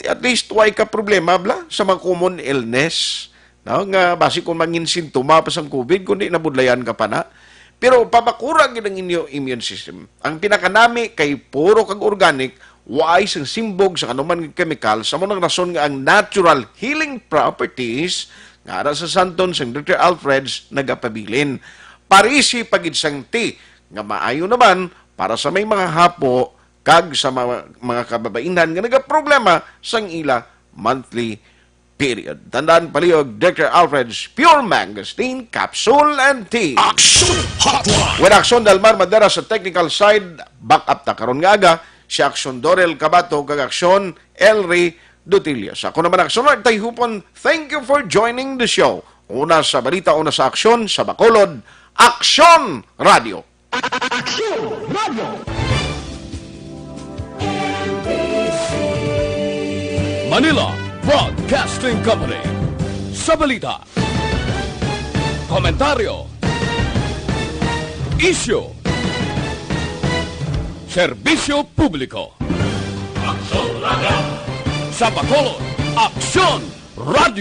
at least way ka problema bala sa mga common illness, no? Nga basi kung mangin sintoma pa sang covid, kundi nabudlayan ka pa na. Pero pabakura gid ang inyo immune system. Ang pinakanami kay puro kag organic, way sang simbog sa kanuman nga chemical, sa mo nang rason nga ang natural healing properties nga ara sa Santon sang Doctor Alfred's nagapabilin. Parisi pa gid sang tea nga maayo naman para sa may mga hapo kag sa mga, mga kababainhan nga nagaproblema sang ila monthly period. Tandaan, palihog, Doctor Alfred's Pure Mangosteen Capsule and Tea. Action Hotline. With Action Delmar Madera sa technical side, back up ta karon nga aga, si Action Dorel Cabato kag Action Elry Dutilio. Sa ako naman, Action Art Tayhupon, thank you for joining the show. Una sa balita, una sa aksyon, sa Bacolod, Aksyon Radio. Aksyon Radio. Manila Broadcasting Company. Sa balita, komentaryo, isyu, serbisyo publiko. Aksyon Radio. Sa Bacolod, Aksyon Radio.